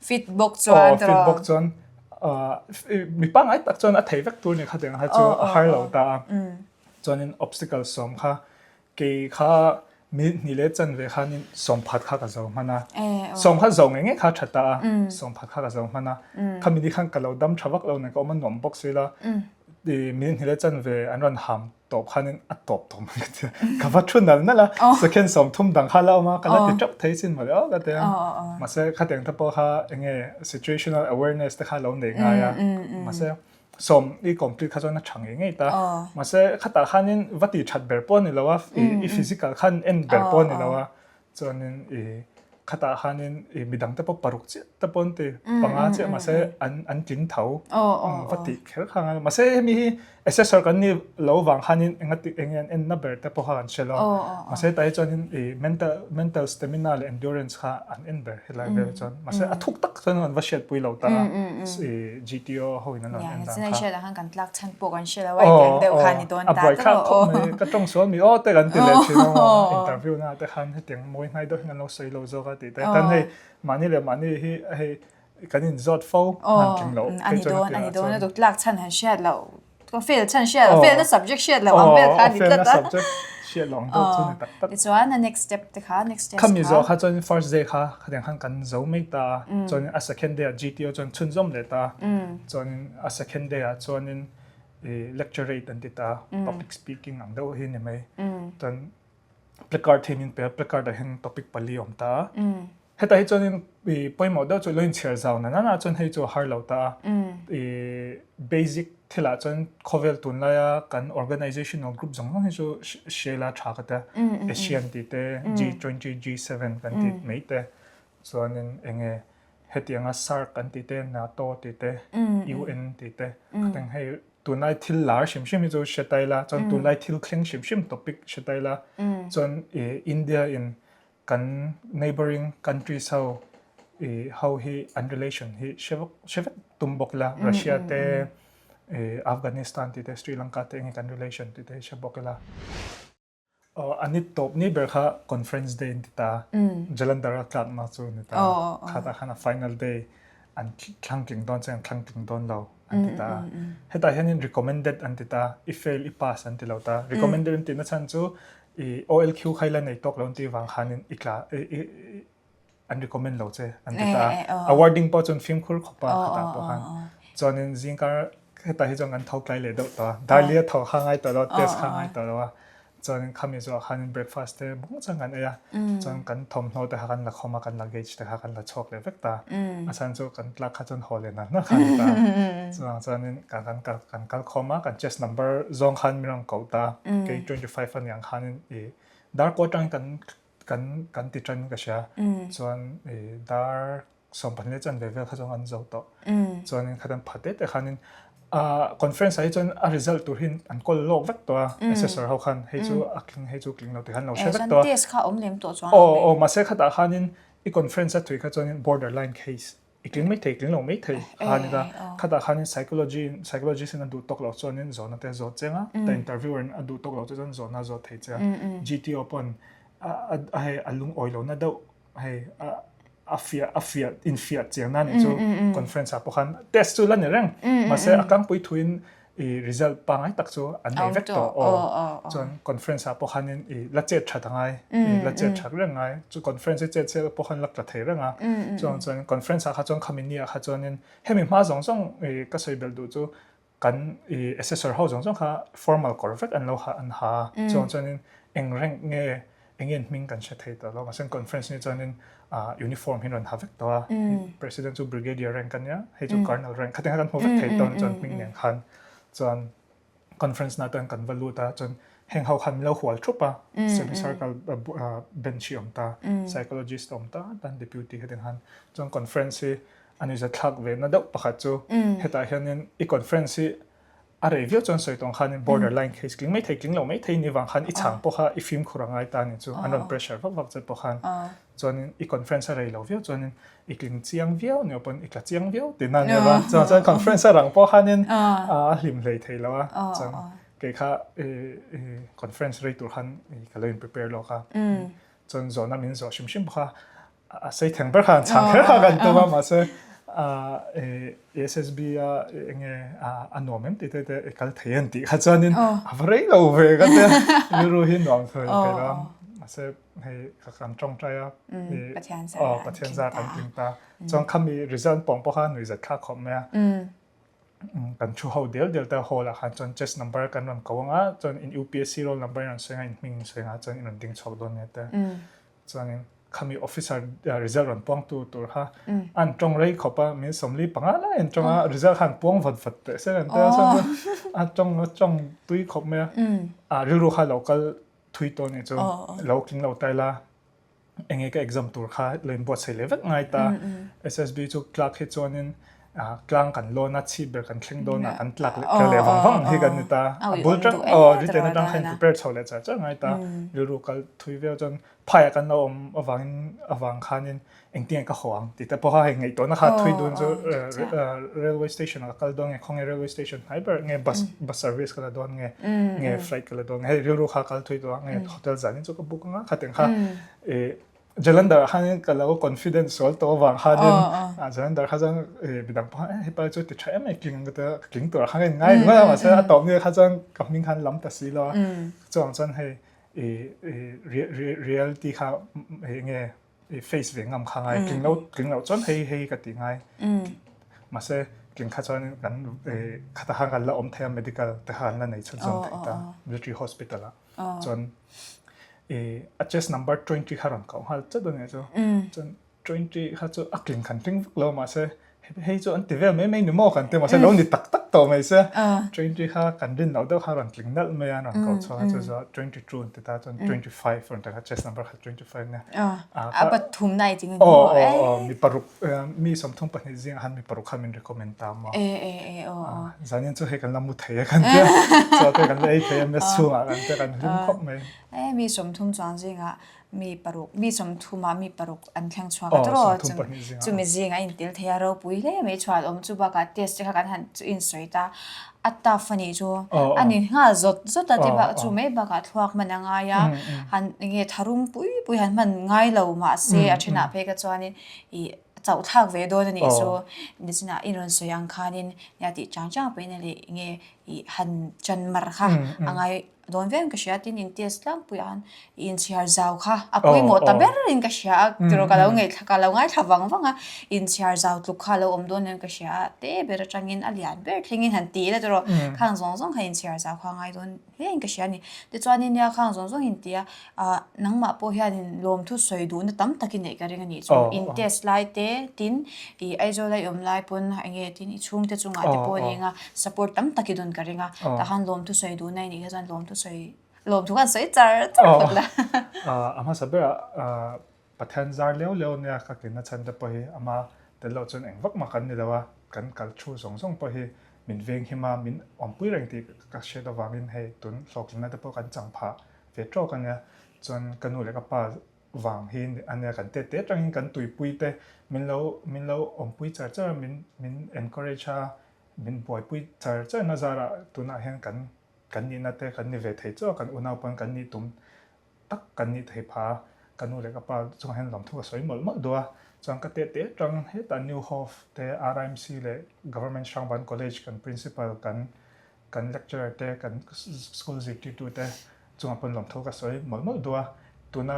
Fit bawk chuan Aw, fit bawk chuan mi pangngai tak chuan a thei vek tur ni kha tiang kha chu a har lo ta a. Chuanin obstacle sawm kha kei kha minute hnih leh chanve khanin sawm phat kha ka zo hman a. Sawm kha zo ngei ngei kha a tha ta a, sawm phat kha ka zo hman a. Khami ni khan ka lo dam tha vak lo nen ka awm a nuam bawk si la. Minute hnih leh chanve an rawn ham tawp khanin a tawp tawh mai ka tia ka va thu nal nal a second 30 dang kha la awm a ka la ti teuh thei chin mawle aw ka tia mahse khatiang te pawh kha enge situational awareness te kha lo nei ngai a mahse sawm i complete kha chuan a tha ngei ngei ta mahse khatah khanin va ti that ber pawh ni lo a i physical khan en ber pawh ni lo a Chuanin i khatah khanin i midang te pawh paruk chiah te pawh an ti panga chiah mahse an an tling tho va tih kher kha ngai lo mahse hemi hi assessor kan ni lo vang khanin enga ti enge an enna ber te pawh kha kan hre lo mahse tah hi chuanin i mental mental stamina leh endurance kha an en ber helai vel chuan mahse a thuk tak chuan an va hriatpui lo ta a i GTO ho in an rawn en dan kha. Hriat ang khan kan tlak chhan pawh kan hre lo a i tiang deuh kha ni dawn ta tawh. A buai thlak khawp mai ka tawng sual mi aw te kan ti leh thin a interview na te khan hetiang mawi hnai deuh hian an lo sawi lo zawk a tih te tan hei mahni leh mahni hi hei kan in zawt fo han tling loh phei chuan a ti ah chuan. A ni dawn tlak chhan han hriat loh fail chhan hriat loh fail na subject hriat loh ang vel kha ni tlat a. Fail na subject hriat loh ang deuh chu ni tak tak. Tichuan a next step te kha next test kha. Khami zawh kha chuan first day kha khatiang khan kan zo mai ta a chuan a second day ah GTO chuan chhunzawm leh ta a chuanin a second day ah chuanin i lecture rate an ti ta public speaking ang deuh hi ni mai chuan placard hi min pe a placard ah hian topic pali a awm ta a Hetah hi chuanin i pawimawh deuh chu lo inchhiar zau na nana chuan hei chu a har lo ta a. I basic thilah chuan khawvel tunlaia kan organizational group zawng zawng hi chu hriaila tha ka tia. ASEAN tih te, G20, G7 kan tih mai te chuanin enge hetianga SAARC kan tih te, NATO tih te, UN tih te khatiang hei tunlai thil lar hrim hrim hi chu hre ta ila chuan tunlai thil thleng hrim hrim topic hre ta ila chuan i India in kan neighboring countries ho i ho hi an relation hi hre vek hre vek tum bawk ila Russia te i Afghanistan tih te Sri Lanka te enge kan relation tih te hi hre bawk ila. Aw a ni tawp ni ber kha conference day an ti ta Jalandhar a tlakna chu ni ta khatah khan a final day an thlang tling dawn che an thlang tling dawn lo an ti ta hetah hianin recommended an ti ta i fail i pass an ti lo ta recommended an tihna chhan chu i OLQ kha ila nei tawk lo an tih vang khanin i tla an recommend lo che an ti ta awarding pawh chuan fimkhur khawp a khatah pawh khan chuanin zingkar hetah hi chuan kan tho tlai leh deuh tawh a darli a tho kha ngai tawh lo test kha ngai tawh lo a chuanin khami zawh khanin breakfast te bung chuan kan ei a chuan kan thawmhnaw te kha kan la khawm a kan luggage te kha kan la chhuak leh vek ta a chhan chu kan tlak kha chuan haw leh nal nal kha a ni ta chuvang chuanin kan kan kan kal khawm a kan chest number zawng khan min rawn koh ta kei 25 a niang khanin i. Dar kaw atangin kan kan kan ti tan ka hria. Chuan dar 12 leh chanve vel kha chuan an zo tawh. Chuanin khatan pha te te khanin conference ah hi chuan a result tur hi an kawl lawk vek tawh a assessor ho khan hei chu a tling hei chu tling lo ti khan lo hre vek tawh a. Test kha awm lem tawh chuan. Aw aw mahse khatah khanin i conference a thui kha chuanin borderline case i tling mai thei tling lo mai thei kha a ni ta. Khatah khanin psychology psychologist in a duh tawk loh chuanin zawhna te a zawt cheng a, ta interviewer in a duh tawk loh chu chuan zawhna a zawt thei che a. GTO pawn a hei a lungawi lohna deuh hei a fiah a fiah infiah chiang na nih chu conference ah pawh khan test chu la ni reng mahse a tlangpui thuin i result pangngai tak chu an nei vek tawh aw chuan conference ah pawh khanin i la chet that angai i la chet that reng ngai chu conference i chet chiah pawh khan la tla thei reng a chuan chuan conference ah kha chuan khami ni ah kha chuanin hemi hma zawng zawng i ka sawi belh duh chu Kan i assessor ho zawng zawng kha formal kawr vek an lo ha an ha a, chuang chuanin eng rank nge eng nge an hming kan hre thei tawh lo. Mahse conference ni chuanin ah uniform hi an rawn ha vek tawh a, president chu brigadier rank a nia, hei chu colonel rank khatin kha kan hmu vek thei tawh a ni chuan hming nen khan chuan conference na chuan kan va lut a, chuan heng ho khan min lo hual thup a, semi circle bench hi a awm ta, psychologist a awm ta, tan deputy khatin khan chuan conference hi A nuihza thlak ve na deuh pakhat chu hetah hianin i conference hi a rei viau chuan sawi tawng khanin border line case tling mai thei tling lo mai thei ni vang khan i chhang pawh kha i fimkhur a ngai ta ni chu an rawn pressure vak vak che pawh khan chuanin i conference a rei lo viau chuanin i tling chiang viau ni pawn i tla chiang viau tih na ania va chuan chuan conference a rang pawh khanin a hlim hlei thei lo a chuan kei kha i conference rei tur khan ka lo in prepare lawk a chuan zawhna min zawh hrim hrim bawk a A sei theng ber khan chhang kher kha kan tum a mahse SSB a enge a nuam em tih te te i kal thei an tih kha chuanin a va rei lo ve ka tia rilru hi nuam thei thei lo mahse hei ka kan tawngtai a Pathian zar kan tling ta chuan khami result pawng pawh kha nuihzat thlak khawp mai a kan thu ho del del ta hall ah khan chuan chest number kan rawn ko anga chuan in UPSC roll number in rawn sawi anga in hming in sawi anga chuan in rawn ding chhuak dawn nia te chuanin khami officer result rawn puang tu tur kha an tawng rei khawp a min sawmli panga lai an tawng a result kha an puang vat vat teh se an tia chuan a tawng a tawng tui khawp mai a a rilru kha lo kal thui tawh nih chu lo tling lo ta ila enge ka exam tur kha lo inbuatsaih leh vek ngai ta SSB chu tlak hi chuanin tlang kan lawn a chhip ber kan thleng dawn a kan tlak leh kal leh vang vang hi kan ni ta a bul tang aw written atang khan prepare chho leh char char ngai ta rilru kal thui viau chuan phaiah kan lo awm avangin avang khanin engtinge ka haw ang tih te pawh kha hei ngaihtuahna kha thui dun chu railway station ah ka kal dawn nge khawnge railway station hnai ber nge bus bus service ka la dawn nge nge flight ka la dawn nge hei rilru kha kal thui tawh a nge hotel zanin chu ka book anga khateng kha ih Jalandhar ah khanin ka lo confidence sual tawh avang khanin Jalandhar kha chuan midang pawh khan hepa chu ti tha em mai tling ang ka tia ka tling tur ah khan ka in ngai ringawt a mahse a tawp ni kha chuan ka hming khan lam ta si lo a chuvang chuan hei reality kha enge face ve ngam kha ngai tling lo tling loh chuan hei hei ka ti ngai mahse tling kha chuan kan khata khan kan la awm thei a medical te kha an la nei chhunzawm thei ta military hospital ah chuan a chest number 20 kha rawn koh nghal chat a nia chu chuan 20 kha chu a tling khan tling vak lo mahse hei chu an ti vel mai mai ni maw kan ti mahse lo ni tak tak tawh mai se 20 kha kan rin loh deuh kha rawn tling nalh mai a rawn koh chhuak a chu chu 22 an ti ta chuan 25 rawn ti kha chest number kha 25 nia a pathum na i ting aw aw aw mi paruk mi 32 zingah khan mi paruk kha min recommend ta maw e e e aw aw zanin chu hei kan la mu thei a kan tia chaw te kan la ei thei a mess chhungah kan tia kan hlim khawp mai E mi 30 chuang zingah mi paruk mi sawmthuma mi paruk an thleng chhuak a tawrh aw chumi zingah a intel thei a ropui hle mai chhuat awm chu bakah test te kha kan han chu insawi ta a tough a nih chu a ni nghal zawt zawt a ti bak chu mai bakah thluak hman a ngai a han enge tharum pui pui han hman ngai lo mahse a thenah phei kha chuanin ih chauh thlak ve dawn a nih chu nichinah i rawn sawi ang khanin nia tih chang chang pawhin a leh enge ih han chan mar kha a ngai Dawn viau in ka hria tin in test tlangpui an i inchhiar zau kha a pawimawh ta ber in ka hria a tiraw ka lo ngaihthla ka lo ngaithla vang vang a inchhiar zau tluk kha a lo awm dawn em ka hria a te ber atangin a lian ber thlengin han ti ila tiraw khang zawng zawng kha inchhiar zau kha a ngai dawn hle in ka hria a ni tichuanin nia khang zawng zawng in ti a ah nangmah pawh hianin lawmthu sawi duhna tam tak i neih ka ring a nih chu in test lai te tin ih Aizawl a i awm lai pawn eng nge tin i chhungte chungah te pawh a ni ang a support tam tak i dawn ka ring a tah khan lawmthu sawi duhna i nih kha chuan lawmthu sawi. Lawmthu khan sawi char char phawt la. A hmasa berah Pathian zar leu leu nia ka tlinna chhan te pawh hi ama tel loh chuan eng vak mah kan ni lo a, kan kal thu zawng zawng pawh hi min veng him a, min awmpui reng tih ka hriat avangin hei tun hlawhtlinna te pawh kan chang phah ve tawk a nia. Chuan ka nu leh ka pa vang hi a nia kan tet te atangin kan tuipui te min lo min lo awmpui char char a, min min encourage a, min buaipui char char na zarah tunah hian kan kan nihna te kan ni ve thei chauh a, kan unau pawn kan nih tum tak kan nih thei pha a, ka nu leh ka pa chungah hian lawmthu ka sawi mawlh mawlh duh a, chuan ka teh teh atang hetah New Hope te RIMC leh Government Hrangban College kan Principal kan kan lecturer te kan school zirtirtu te chungah pawn lawmthu ka sawi mawlh mawlh duh a, tuna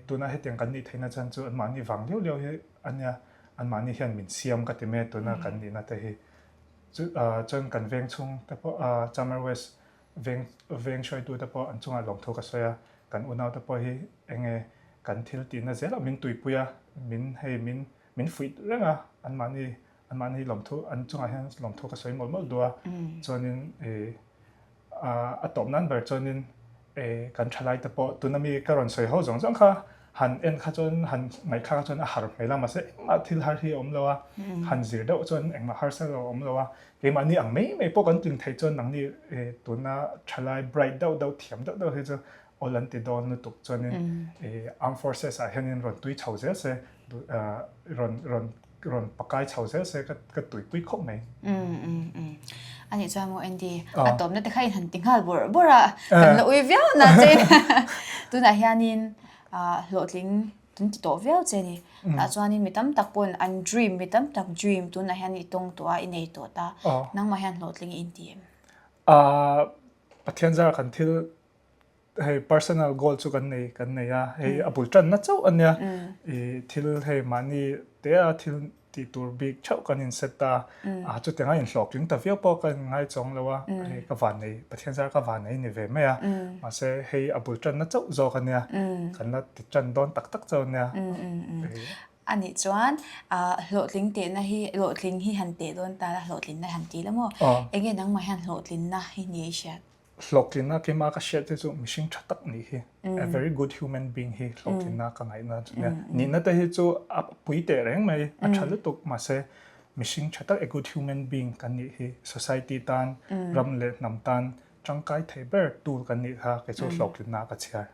tuna hetiang kan nih theihna chuan chu anmahni vang liau liau hi a nia, anmahni hian min siam ka ti mai a tuna kan nihna te hi. Chuan kan veng chhung te pawh Chamar West veng veng hruaitu te pawh an chungah lawmthu ka sawi a, kan unau te pawh hi eng nge kan thil tihna zelah min tuipui a, min hei min min fuih reng a, anmahni anmahni lawmthu an chungah hian lawmthu ka sawi mawlh mawlh duh a, chuanin ih A tawp nan ber chuanin kan thalai te pawh tuna mi ka rawn sawi ho zawng zawng kha han en kha chuan han ngaihthlak kha chuan a har hmel a mahse engmah thil har hi a awm lo a, han zir deuh chuan engmah harsa lo a awm lo a, keimahni ang mai mai pawh kan tling thei chuan nangni tuna thalai bright deuh deuh thiam deuh deuh hi chu awl an ti dawn lutuk chuanin armed forces ah hianin rawn tui chho zel se rawn rawn rawn pakai chho zel se ka ka tuipui khawp mai. Ani chuan maw Andy, a tawpna te kha in han ti nghal bawrh bawrh a, kan la ui viau na che in. Tunah hianin hlawhtling tun ti tawh viau che ni. Tah chuanin mi tam tak pawn an dream, mi tam tak dream tunah hian i tawng tawh a, i nei tawh ta. Nangmah hian hlawhtling i inti em? Pathian zara kan thil hei personal goal chu kan nei kan nei a hei a bul tanna chauh a nia i thil hei mahni te a thil tih tur bik theuh kan in set ta a chutiang a inhlawhtling ta viau pawh ka ngai chawng lo a hei ka van nei Pathian zar ka van nei ni ve mai a mahse hei a bul tanna chauh zawk a nia kan la ti tan dawn tak tak chauh a nia Anih chuan hlawhtling tehna hi hlawhtling hi han teh dawn ta la hlawhtlinna han ti la maw enge nangmah hian hlawhtlinna hi ni a i hriat? Hlawhtlinna keimah ka hriat hi chu mihring tha tak nih hi, a very good human being hi hlawhtlinna ka ngaihna chu nia. Nihna te hi chu a pui teh reng mai, a tha lutuk mahse mihring tha tak a good human being kan nih hi society tan, ram leh hnam tan tangkai thei ber tool kan nih kha kei chu hlawhtlinna ka chhiar.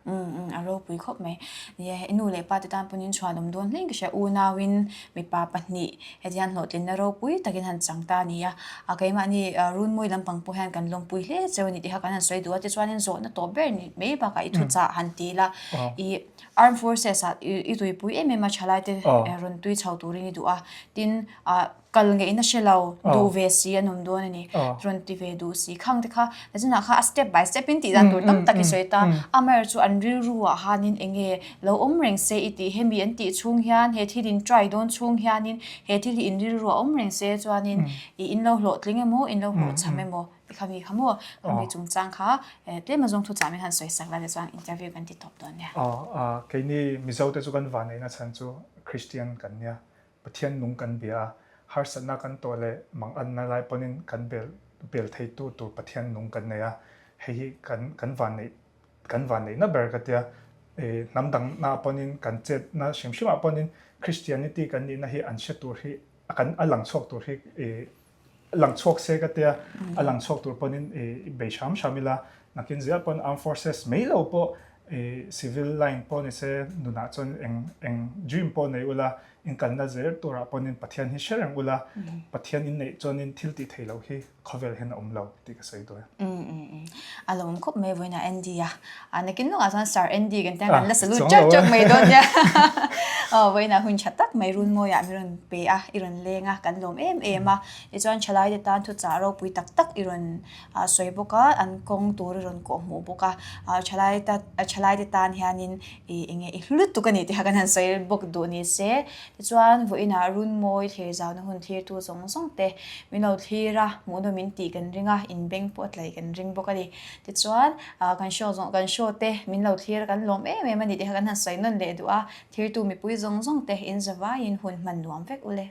A ropui khawp mai. Nia i nu leh pa te tan pawhin chhuanawm dawn hlein ka hria, unauin mipa pahnih Heti hian hlawhtlinna ropui takin han chang ta a ni a, a keimahni runmawi lampang pawh hian kan lawmpui hle cheu a ni tih kha kan han sawi duh a, tichuanin zawhna tawp ber ni mai bakah i thuchah han ti ila, i Armed Forces ah i tuipui em em a thalaite rawn tui chho turin i duh a, tin kal ngeihna hre lo duh ve si an awm dawn a ni, rawn ti ve duh si khang te kha nachinah kha a step by step in tih dan tur tam tak i sawi ta, amaherawhchu an rilru ah hanin eng nge Lo awm reng se i tih hemi an tih chhung hian he thil in try dawn chhung hianin he thil hi in rilru a awm reng se chuanin i in lo hlawhtling emaw in lo hlawhchham emaw ti kha mi kha maw khami chungchang kha tlem azawng thu chah min han sawi sak la tichuan interview kan ti tawp dawn nia. Aw keini Mizo te chu kan vanneihna chhan chu Christian kan nia Pathian nung kan bia a harsatna kan tawh leh manganna lai pawnin kan bel bel theitu tur Pathian nung kan nei a hei hi kan kan vanneih kan vanneihna ber ka tia, hnam dangna pawnin kan chetna hrim hrimah pawnin Christianity kan nihna hi an hre tur hi kan a lang chhuak tur hi lang chhuak se ka tia, a lang chhuak tur pawnin bei hram hram ila, nakin zel pawn armed forces mai lo pawh civil line pawh ni se nunah chuan eng eng dream pawh nei ula in kalna zel turah pawnin Pathian hi hre reng ula, Pathian in neih chuanin thil tih theih loh hi khawvel hian a awm lo tih ka sawi dawn. A lo awm khawp mai vawiinah Andy a. A nakin lawngah chuan Sir Andy kan tia kan la salute chak chak mai dawn nia. Aw vawiinah hun tha tak mai runmawiah min rawn pe a, i rawn leng a, kan lawm em em a. Tichuan thalaite tan thuchah ropui tak tak i rawn sawi bawk a, an kawng tur i rawn kawhhmuh bawk a. Thalaite tan hianin i eng nge i hlu lutuk a ni tih kha kan han sawi bawk duh ni se. Tichuan vawiinah runmawi thlir zauna hun thlirtu zawng zawng te min lo thlir a, hmuhnawm in tih kan ring a, inbeng pawh a tlai kan ring bawk a ni. Tichuan kan show zawng kan show te min lo thlir a kan lawm em em a ni tih kha kan han sawi nawn leh duh a, thirtu mipui zawng zawng te in zavaiin hun hman nuam vek u le.